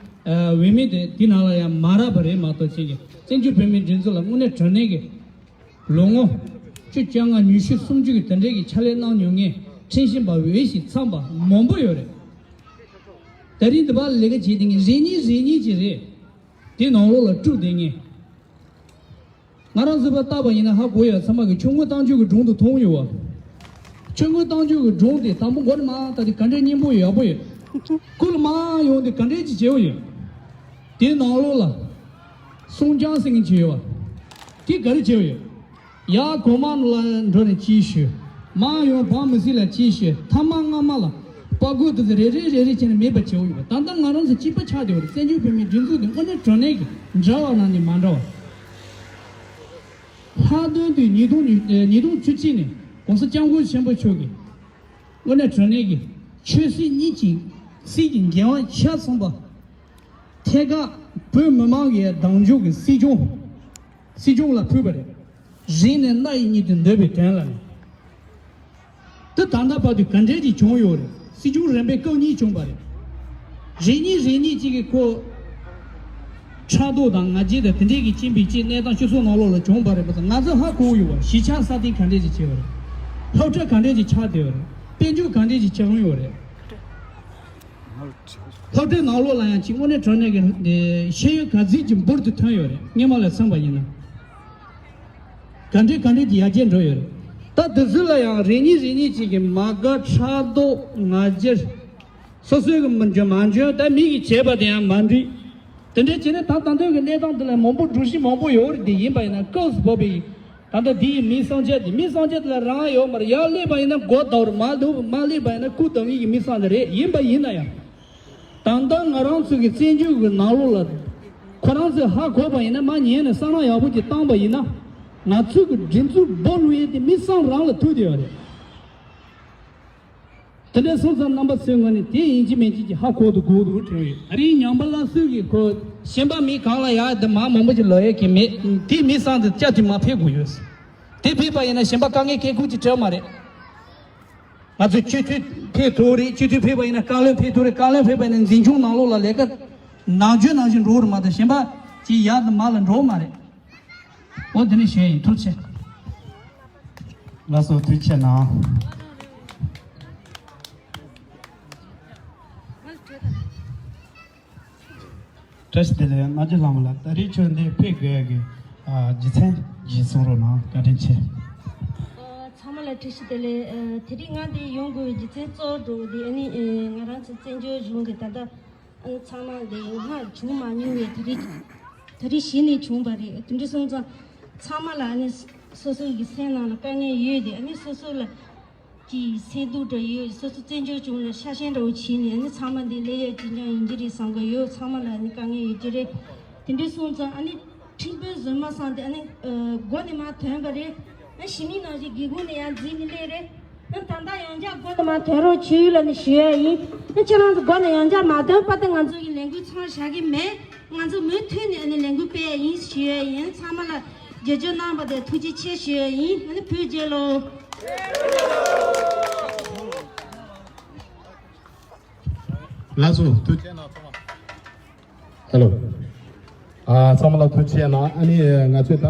འོས་མི་དེ་དེ་ནང་ལ་ཡང་མ་རག་པ་རེད་མ་གཏོགས། ཅིག་གི་བཙན་བྱོལ་བོད་མིའི་སྒྲིག་འཛུགས་ལ་དངོས་གནས་དྲང་གནས་ཀྱི་ལོ་ངོ་བཅུ་བཅོ་ལྔ་ཉི་ཤུ་སུམ་ཅུ་གི་དེ་འདྲའི་གི་ཕྱག་ལས་གནང་མྱོང་མཁན་ཁྲིམས་ཞིབ་པ་འོས་ཤིང་འཚམས་པ་མང་པོ་ཡོད་རེད། ད་རིང་འདི་པར་ལས་ཀ་བྱེད་དེ་ངས་རེ་གཉིས་རེ་གཉིས་ཅིག་རེད། དེ་ནང་ལོགས་ལ་དཀྲུགས་བསྡད་མཁན། ང་རང་ཚོ་ཕར་བལྟས་པ་ཡིན་ན་ཧ་གོ་ཡ། ཚང་མ་གི་ཆུ་སྔོན་རྟ་མཆོག་གི་སྒྲུང་དེ་མཐོང་ཡོད་བ། ཆུ་སྔོན་རྟ་མཆོག་གི་སྒྲུང་དེ་དང་པོ་མགོ་ནས་མར་ད་དེ་ག་འདྲའི་སྙན་པོ་ཡག་པོ་ཡོད། ཀུན་ལ་མར་ཡོང་དེ་ག་འདྲའི་ཅིག་བྱེད་ཡོད། དེ་ནང་ལོགས་ལ་སྲོང་བཙན་ཟེར་མཁན་ཅིག་ཡོད་བ། དེ་ག་རེ་བྱེད་ཡོད། ཡར་གོང་མ་ལ་འགྲོ་ནས་ཅིག་ཞུ། མར་ཡོང་བང་མི་སྲིད་ལ་ཅིག་ཞུ། ཐ་མ་སྔ་མ་ལ་དཔའ་རྒོད་དེ་ཚོ་རེ་རེ་རེ་རེ་བྱས་ནས་མེད་པ་བྱེད་ཡོད་བ། ད་ལྟ་ང་རང་ཚོ་གཅིག་པ་ཆགས་བསྡད་ཡོད་རེད། བཙན་བྱོལ་བོད་མིའི་སྒྲིག་འཛུགས་དེ་དངོས་གནས་དྲང་གནས་ཀྱི་འདྲ་བ་ནང་ནས་མ་འདྲ་བ། ལྷག་དོན་དུ་ཉིས་སྟོང་ཉིས་ཉིས་སྟོང་བཅུ་གཅིག་ནས་༸གོང་ས་༸སྐྱབས་མགོན་ཆེན་པོ་མཆོག་གིས་དངོས་གནས་དྲང་གནས་ཀྱི་ཆོས་སྲིད་གཉིས་ཀྱི་སྲིད་ཀྱི་འགན་དབང་ཆ་ཚང་པ་ཐད་ཀར་བོད་མི་མང་གི་གདེང་འཇོག་གི་སྲིད་སྐྱོང་སྲིད་སྐྱོང་ལ་ཕུལ་བ་རེད། རིང་ནས་སྣ་ཡི་གཉིས་དུ་འདོད་པའི་དོན་ལ་ནི། དེ་ད་ལྟ་བར་དུ་ག་འདྲས་ཀྱིས་བྱུང་ཡོད་རེད། སྲིད་སྐྱོང་རིམ་པས་སྐབས་གཉིས་བྱུང་བ་རེད། རེ་གཉིས་རེ་གཉིས་གཅིག་གིས་ཁོ་ཕྲག་དོག་དང་ང་རྒྱལ་དང་དེ་འདྲས་ཀྱི་རྐྱེན་པས་ཅིག་གནས་སྟངས་སྤྱི་ཚོགས་ནང་ལོགས་ལ་བྱུང་བ་རེད་པ་ཚོ་ང་ཚོ་ཧ་གོ་ཡོད་བ། གཞིས་ཆགས་སྲ་བརྟན་ག་འདྲས་ཀྱིས་བྱས་པ་རེད། སློབ་གྲྭ་ག་འདྲས་ཀྱིས་ཆགས་བསྡད་པ་རེད། དཔལ་འབྱོར་ག་འདྲས་ཀྱིས་ཆགས་ཡོང་ཡོད་རེད། སློབ་གྲྭའི་ནང་ལོགས་ལ་ཡང་ཅིག་དངོས་གནས་དྲང་གནས་ཀྱི་ཤེས་ཡོན་ག་ཚད་ཀྱི་འབུར་དུ་ཐོན་ཡོད་རེད། སྔོན་མ་ལ་མཚོན་པ་ཡིན་ན། ག་འདྲས་ག་འདྲས་ཀྱི་ཡར་རྒྱས་འགྲོ་ཡོད་རེད། ད་དེ་ཚོ་ལ་ཡང་རེ་གཉིས་རེ་གཉིས་ཅིག་གི་མ་དགའ་ཕྲག་དོག་ང་རྒྱལ། སོ་སོའི་གི་མི་འཇོན་མ་འཇོན་ད་མི་གིས་བྱས་པ་དེ་ཡང་མ་འགྲིག་དེ་འདྲས་བྱས་ནས་ད་ད་ལྟའི་གི་གནས་སྟངས་འདི་ལ་མང་པོ་འགྲོ་གཞི་མང་པོ་ཡོད་རེད། དེ་ཡིན་པ་ཡིན་ན་སྐབས་སུ་བབས་པའི་ད་ལྟ་འདི་ཡི་མིའི་སྲོག་ཆགས་དེ་མིའི་སྲོག་ཆགས་དེ་ལ་རང་དབང་ཡོད་མ་རེད། ཡར་སླེབས་པ་ཡིན་ན་མགོ་ཟློག་རེད། མར་སླེབས་མར་སླེབས་པ་ཡིན་ན་སྐུ་ཟློག་མཁན་གྱི་མི་སྲོག་ཆགས་དེ་རེད། ཡིན་པ་ཡིན་ན་ཡང་། ད་ལྟ་ང་རང་ཚོ་གི་བཙན་བྱོལ་གྱི་ནང་ལོགས་ལ་ཁོ་རང་ཚོས་ཧ་གོ་བ་ཡིན་ན། མར་ཉན་ནས་བསམ་བློ་ཡག་པོ་ཅིག་བཏང་པ་ཡིན་ན། ང་ཚོ་གི་སྒྲིག་འཛུགས་སྦོ་ལུ་ཡེ་དེ་མི་སང་རང་ལ་ཐུག་བསྡད་ཡོད་རེད། དེ་འདྲ་སོང་ཙང་རྣམ་པ་ཚོའི་ངོས་ནས་དེ་ཡིན་གཅིག་མིན་གཅིག་གི་ཧ་གོ་དུ་དགོས་འདུག་དྲན་ཡོད། ཨ་རིའི་ཉམས་པ་སླར་གསོ་གི་ཁོ་གཞན་པ་མི་གང་ལ་ཡག་དེ་མ་མང་པོ་ཅིག་ལོ་ཡས་ཀྱི་མེད། དེ་མི་སང་དེ་བསྐྱར་དུ་མ་ཕེབས་དགོས་ཡོད། དེ་ཕེབས་པ་ཡིན་ན་གཞན་པ་དཀའ་ངལ་སྐད་ཁུག་ཅིག་སྤྲད་མ་རེད། ང་ཚོས་སྤྱི་འཐུས་ཕེབས་ཐུབ་རེད། སྤྱི་འཐུས་ཕེབས་པ་ཡིན་ན་བཀའ་བློན་ཕེབས་ཐུབ་རེད། བཀའ་བློན་ཕེབས་པ་ཡིན་ན་འཛིན་སྐྱོང་ནང་ལོགས་ལ་ལས་ཀ་ནང་ཆོས་ནང་བཞིན་འགྲོ་རེད་མ་གཏོགས་གཞན་པ་ཅིག་ཡར་དང་མར་ལ་འགྲོ་མ་རེད། འོ་དེ་ནས་ཞུས་ཡིན། ཐུགས་རྗེ་ཆེ། ལགས་སོ། ཐུགས་རྗེ་གནང་། བཀྲ་ཤིས་བདེ་ལེགས། རྣམ་རྒྱལ་ལྷ་མོ་ལགས། ད་རེས་ཁྱོད་འདིར་ཕེབས་དགོས་ཡག་གི་ཨ་རྒྱུ་མཚན་ཅིག་གསུང་རོགས་གནང་། བཀའ་དྲིན་ཆེ། ཨ་ཚང་མ། ལ་བཀྲ་ཤིས་བདེ་ལེགས། ཨ། དེ་རིང་ང་འདིར་ཡོང་དགོས་པའི་རྒྱུ་མཚན་གཙོ་བོ་འདྲ་བོ་དེ་ཨ་ནི། ཨ། ང་རང་ཚོ་བཙན་བྱོལ་གཞུང་གི་ད་ལྟ། ཨ། ཚང་མ་འདི་སྔར་བྱུང་མ་མྱོང་བའི་དེ་རིང་དེ་རིང་གཞི་ནས་བྱུང་བ་རེད། དེ་འདྲ་སོང་ཙང་ཚང་མ་ལ་ཨ་ནི་སོ་སོ་གི་སེམས་ནང་ལ་དཀའ་ངལ་ཡོད་དེ། ཨ་ནི་སོ་སོ་ལ་གི་སེམས་སྡུག་འདྲ་ཡོད། སོ་སོ་བཙན་བྱོལ་གཞུང་ལ་ཤ་ཞེན་འདྲ་བོ་བྱས་ནས། ཨ་ནི་ཚང་མ་འདི་སླེབས་ཡག་ཅིག་ཀྱང་ཡིན་གྱི་རེད་བསམ་གྱི་ཡོད། ཚང་མ་ལ་ཨ་ནི་དཀའ་ངལ་ཡོད་ཀྱི་རེད། དེ་འདྲ་སོང་ཙང་ཨ་ནི་ཁྲིམས་དཔོན་བཟོས་མ་སོང་སྟེ། ཨ་ནི། ཨ། མགོ་ནས་མར་ཐོན་པ་རེད། ཨ། ཞི་མི་ནང་བཞིན་སྒེའུ་ཁུང་ནས་ཡར་འཛུལ་ནས་སླེབས་རེད། ཨ། ད་ལྟ་ཡང་བསྐྱར་མགོ་ནས་མར་ཐོན་རོགས་བྱོས་ལབ་ནས་ཞུ་ཡག་ཡིན། ཨ། ཁྱེད་རང་ཚོ་མགོ་ནས་ཡང་བསྐྱར་མ་ཐོན་བར་དུ་ང་ཚོ་གི་ལས་འགུལ་མཚམས་བཞག་གི་མེད། ང་ཚོ་མུ་མཐུད་ནས་ཨ་ནི་ལས་འགུལ་སྤེལ་ཡག་ཡིན་ཞུ་ཡག་ཡིན། ཚང་མ་ལ་རྒྱབ་སྐྱོར་གནང་བ་དེ་ཐུགས་རྗེ་ཆེ་ཞུ་ཡག་ཡིན། ཨ་ནི་བོད་རྒྱལ་ལོ། ལགས་སོ། ཐུགས་རྗེ་གནང་། ཚང་མ། ཧེ་ལོ། ཨ། ཚང་མ་ལ་ཐུགས་རྗེ་གནང་། ཨ་ནི་ང་ཚོས་ད་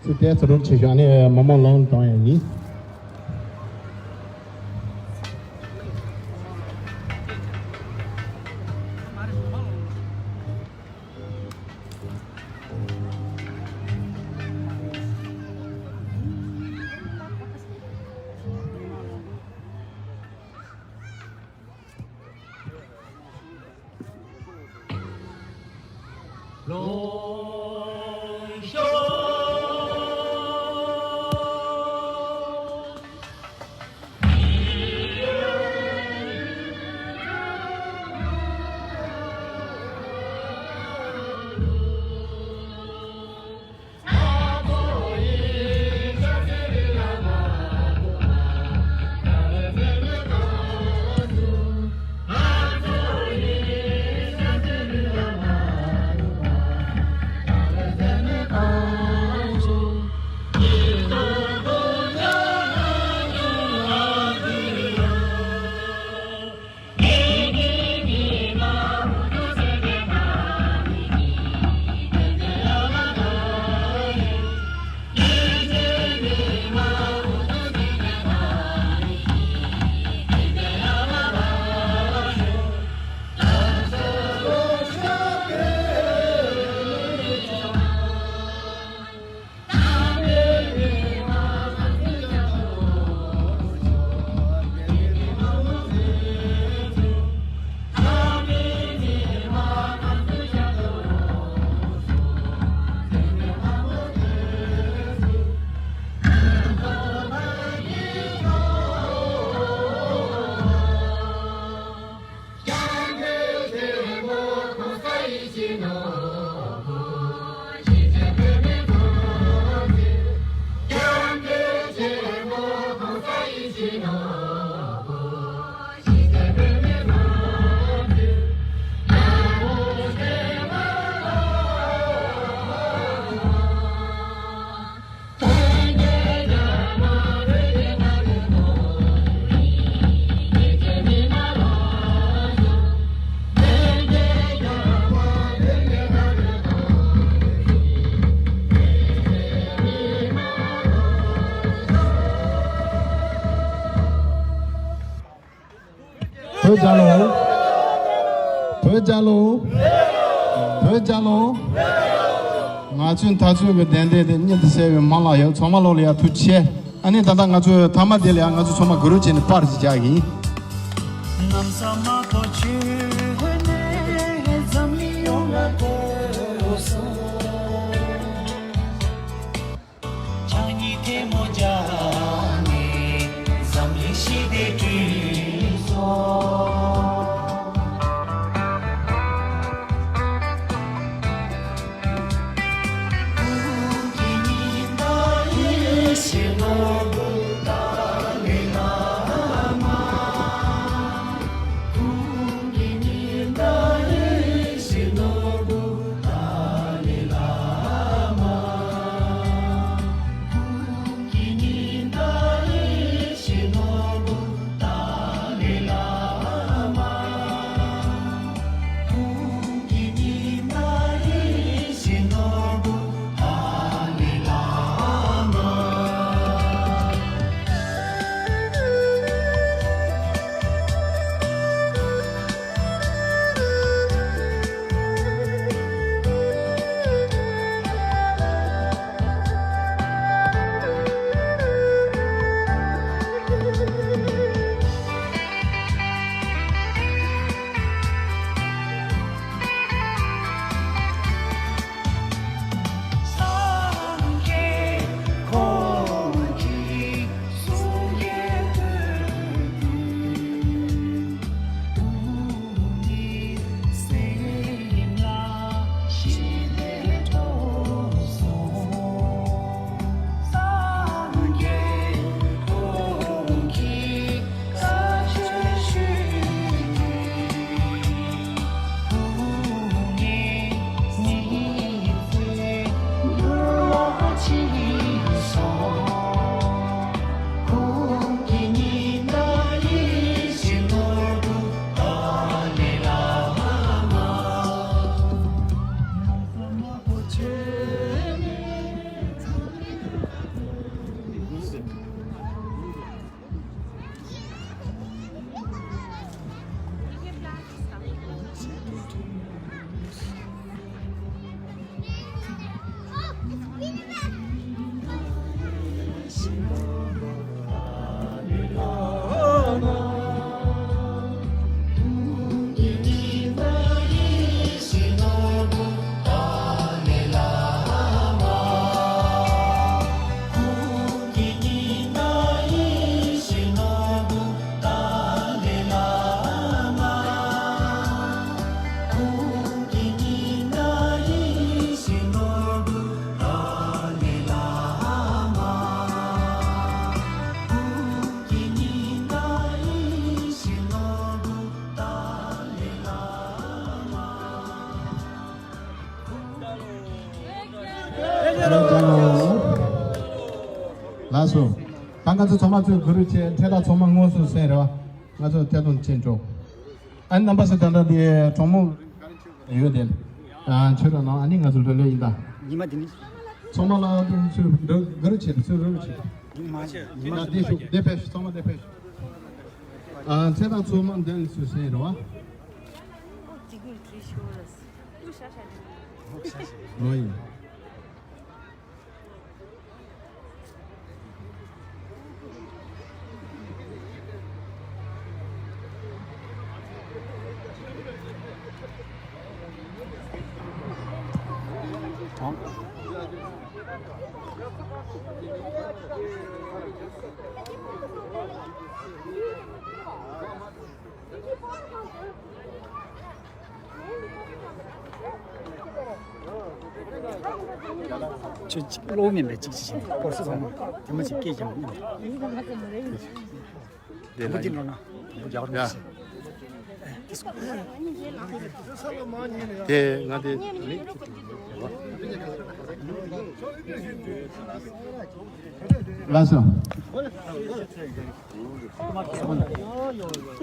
ཚུར་ཏོག་ཙམ་རོགས་བྱེད་ཤོག་ཨ་ནི་མ་མ་ལོང་གཏོང་ཡག་ཡིན། བོད་རྒྱལ་ལོ། བོད་རྒྱལ་ལོ། བོད་རྒྱལ་ལོ། ང་ཚོའི་འཐབ་རྩོད་ཀྱི་གདན་འདྲེན་དེ་མྱུར་དུ་གསལ་བའི་མ་ལགས་ཡོད། ཚང་མ་ལོ་ལ་ཡ་ཐུགས་རྗེ་ཆེ། ཨ་ནི་ད་ལྟ་ང་ཚོའི་མཐའ་མ་དེ་ལ་ཡ་ང་ཚོ་ཚང་མ་གུ་རུ་བྱས་ནས་པར་ཅིག་རྒྱག་གི་ཡིན། ང་ཚོ་ཚང་མ་ཚོས་གུ་རུ་ཆེ་འཕྲད་ད་ཚང་མ་དངོས་སུ་གསན་རེད་བ། ང་ཚོ་ཐད་གཏོང་ཆེན་འགྲོ། ཨ་ནི་རྣམ་པ་ཚོ་ད་ལྟ་དེ་གྲོང་མོ་ཡོད་དེ། ཨ་ཆོས་ར་ནང་ཨ་ནི་ང་ཚོ་ལོ་ལོ་ཡིན་ད། ཉི་མ་དེ་ནི། ཚང་མ་ལ་དེ་ཚོས་གུ་རུ་ཆེ་ཚོས་གུ་རུ་ཆེ། ཉི་མ་ཉི་མ་ད་དེ་ཤོག་དེ་ཕེབས་ཤོག་ཚང་མ་དེ་ཕེབས་ཤོག་ཨ་འཕྲད་ད་ཚང་མ་འདི་ཚོས་གསན་རེད་བ། ལོ་ཡིན། ཁྱོད་གཅིག་གློག་མེད་པའི་གཅིག་གཅིག་བྱས་ནས་སྐོར་ས་ཚང་མ་དེ་མ་གཅིག་སྐད་ཀྱང་མི་ཉན། དེ་ལ་ཡིན། དེ་ང་དེ་མིག་ལགས་སོ།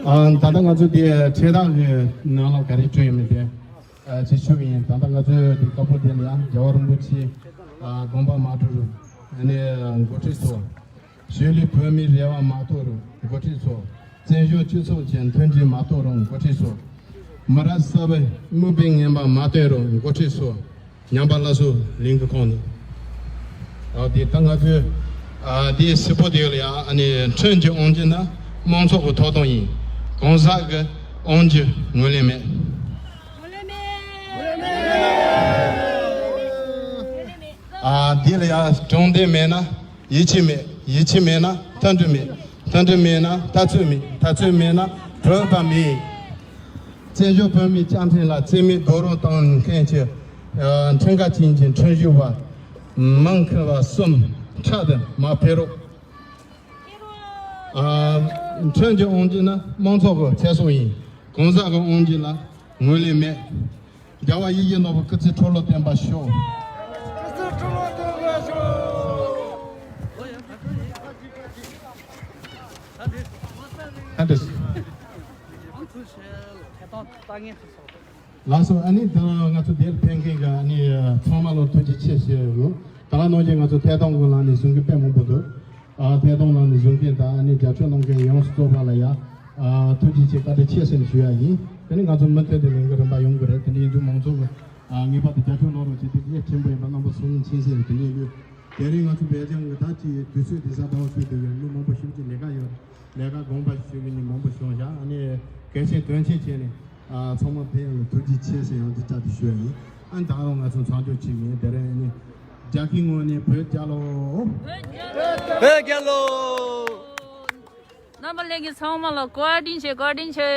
ཨ་ད་ལྟ་ང་ཚོ་དེ་འཕྲད་སྟངས་ཀྱི་ནང་ལ་ག་རེ་བྲིས་ཡོད་མེད་དེ་ཨ་ཅིག་ཞུ་གི་ཡིན། ད་ལྟ་ང་ཚོའི་དེ་སྐབས་བབ་དེ་ལ་ཡང་རྒྱལ་བ་རིན་པོ་ཆེ་ཨ་དགོངས་པ་མ་གྲོལ་ཨ་ནི་འགོ་ཁྲིད་ཚོ། གཞིས་ལུས་བོད་མིའི་རེ་བ་མ་རྟོགས་རུང་འགོ་ཁྲིད་ཚོ། བཙན་བྱོལ་སྤྱི་ཚོགས་ཀྱི་མཐུན་སྒྲིལ་མ་རྟོགས་རུང་འགོ་ཁྲིད་ཚོ། མི་རབས་གསར་པའི་མིག་དཔེ་ངན་པ་མ་སྟོན་རུང་འགོ་ཁྲིད་ཚོ། ཉམས་པ་སླར་གསོའི་གླིང་གི་ཁོངས་ནས། ཨ་དེ་ད་ང་ཚོས་ཨ་དེའི་སྲིད་པོ་དེ་ལ་ཡང་ཨ་ནི་ཁྲིམས་ཀྱི་དབང་སྒྱུར་ནི་དམངས་ཚོགས་ཀྱི་ཐོབ་ཐང་ཡིན། གང་ཟག་གི་དབང་སྒྱུར་ངོས་ལེན་མེད། ཨ་དེ་ལ་ཡང་དྲང་བདེན་མེད་ན། ཡིད་ཆེས་མེད། ཡིད་ཆེས་མེད་ན་མཐུན་སྒྲིལ་མེད། མཐུན་སྒྲིལ་མེད་ན་འཐབ་རྩོད་མེད། འཐབ་རྩོད་མེད་ན་གྲོས་པ་མེད། བཙན་བྱོལ་བོད་མིའི་བཅའ་ཁྲིམས་ལ་བརྩི་མེད་རྡོག་རོལ་གཏོང་མཁན་གྱི་ཨ་ཁྲིམས་འགལ་ཅན་གྱི་ཁྲིམས་ཞིབ་པ་མང་ཁེ་བ་གསུམ་ཕྲག་ཏུ་མ་ཕེབས་རོགས། ཨ་ཁྲིམས་ཀྱི་དབང་སྒྱུར་ནི་དམངས་ཚོགས་ཀྱི་ཚེ་སྲོག་ཡིན། གང་ཟག་གི་དབང་སྒྱུར་ལ་ངོས་ལེན་མེད། རྒྱལ་བ་ཡིད་བཞིན་ནོར་བུ་སྐུ་ཚེ་ཁྲི་ལོ་བརྟན་པར་ཤོག་ལགས་སོ། ཨ་ནི་ད་ང་ཚོ་དེར་ཕེབས་མཁན་གྱི་ཨ་ནི་ཚང་མ་ལ་ཐུགས་རྗེ་ཆེ་ཞུ་ཡོད། ད་ག་ནང་བཞིན་ང་ཚོ་ཐད་གཏོང་གི་ལམ་ནས་བཟོ་མཁན་དཔེ་མང་པོ་འདུག་ཨ་ཐད་གཏོང་ནང་ནས་བཟུང་མཁན་དང་ཨ་ནི་རྒྱབ་སྐྱོར་གནང་མཁན་ཡོངས་སུ་རྫོགས་པ་ལ་ཡང་ཨ་ཐུགས་རྗེ་ཆེ་བཀའ་དྲིན་ཆེ་ཟེར་ནས་ཞུ་ཡ་ཡིན། དེ་ནི་ང་ཚོ་མུ་མཐུད་དུ་ལས་འགུལ་རིམ་པ་ཡོང་གི་རེད། དེ་ནི་ཡིན་དུས་མང་ཚོགས་ཀྱིས་ཨ་ངེས་པར་དུ་རྒྱབ་སྐྱོར་གནང་རོགས་བྱེད་དེ་གལ་ཆེན་པོ་ཡིན་པ་རྣམ་པ་ཚོར་སྣང་ཆེན་ཟེར་དེ་ནས་ཡོད། དེ་རིང་ང་ཚོ་སྦེལ་ཇམ་གྱི་ད་ཅི་དུས་ཚོད་དེ་གཟའ་ཟླ་བ་ཚོད་དུས་ཡོད། མི་མང་པོ་ཞིག་གིས་ལས་ཀ་ཡོད། ལས་ཀ་དགོངས་པ་ཞུ་གི་ནི་མང་པོ་བྱུང་བཞག་ཨ་ནི་གལ་ཆེན་དོན་ཆེན་བྱས་ནས་ཨ་ཚང་མ་ཕེབས་ཡོང་ལ་ཐུགས་རྗེ་ཆེ་ཟེར་ཡང་འདི་ལྟར་དུ་ཞུ་ཡ་ཡིན། ཨ་ནི་ད་རུང་ང་ཚོ་མཚམས་འཇོག་བྱེད་མཁན་དེ་རིང་ཨ་ནི་རྒྱལ་ཁའི་ངོས་ནས་བོད་རྒྱལ་ལོ། བོད་རྒྱལ་ལོ། རྣམ་པ་ལྷན་རྒྱས་ཚང་མ་ལ་བཀའ་དྲིན་ཆེ། བཀའ་དྲིན་ཆེ།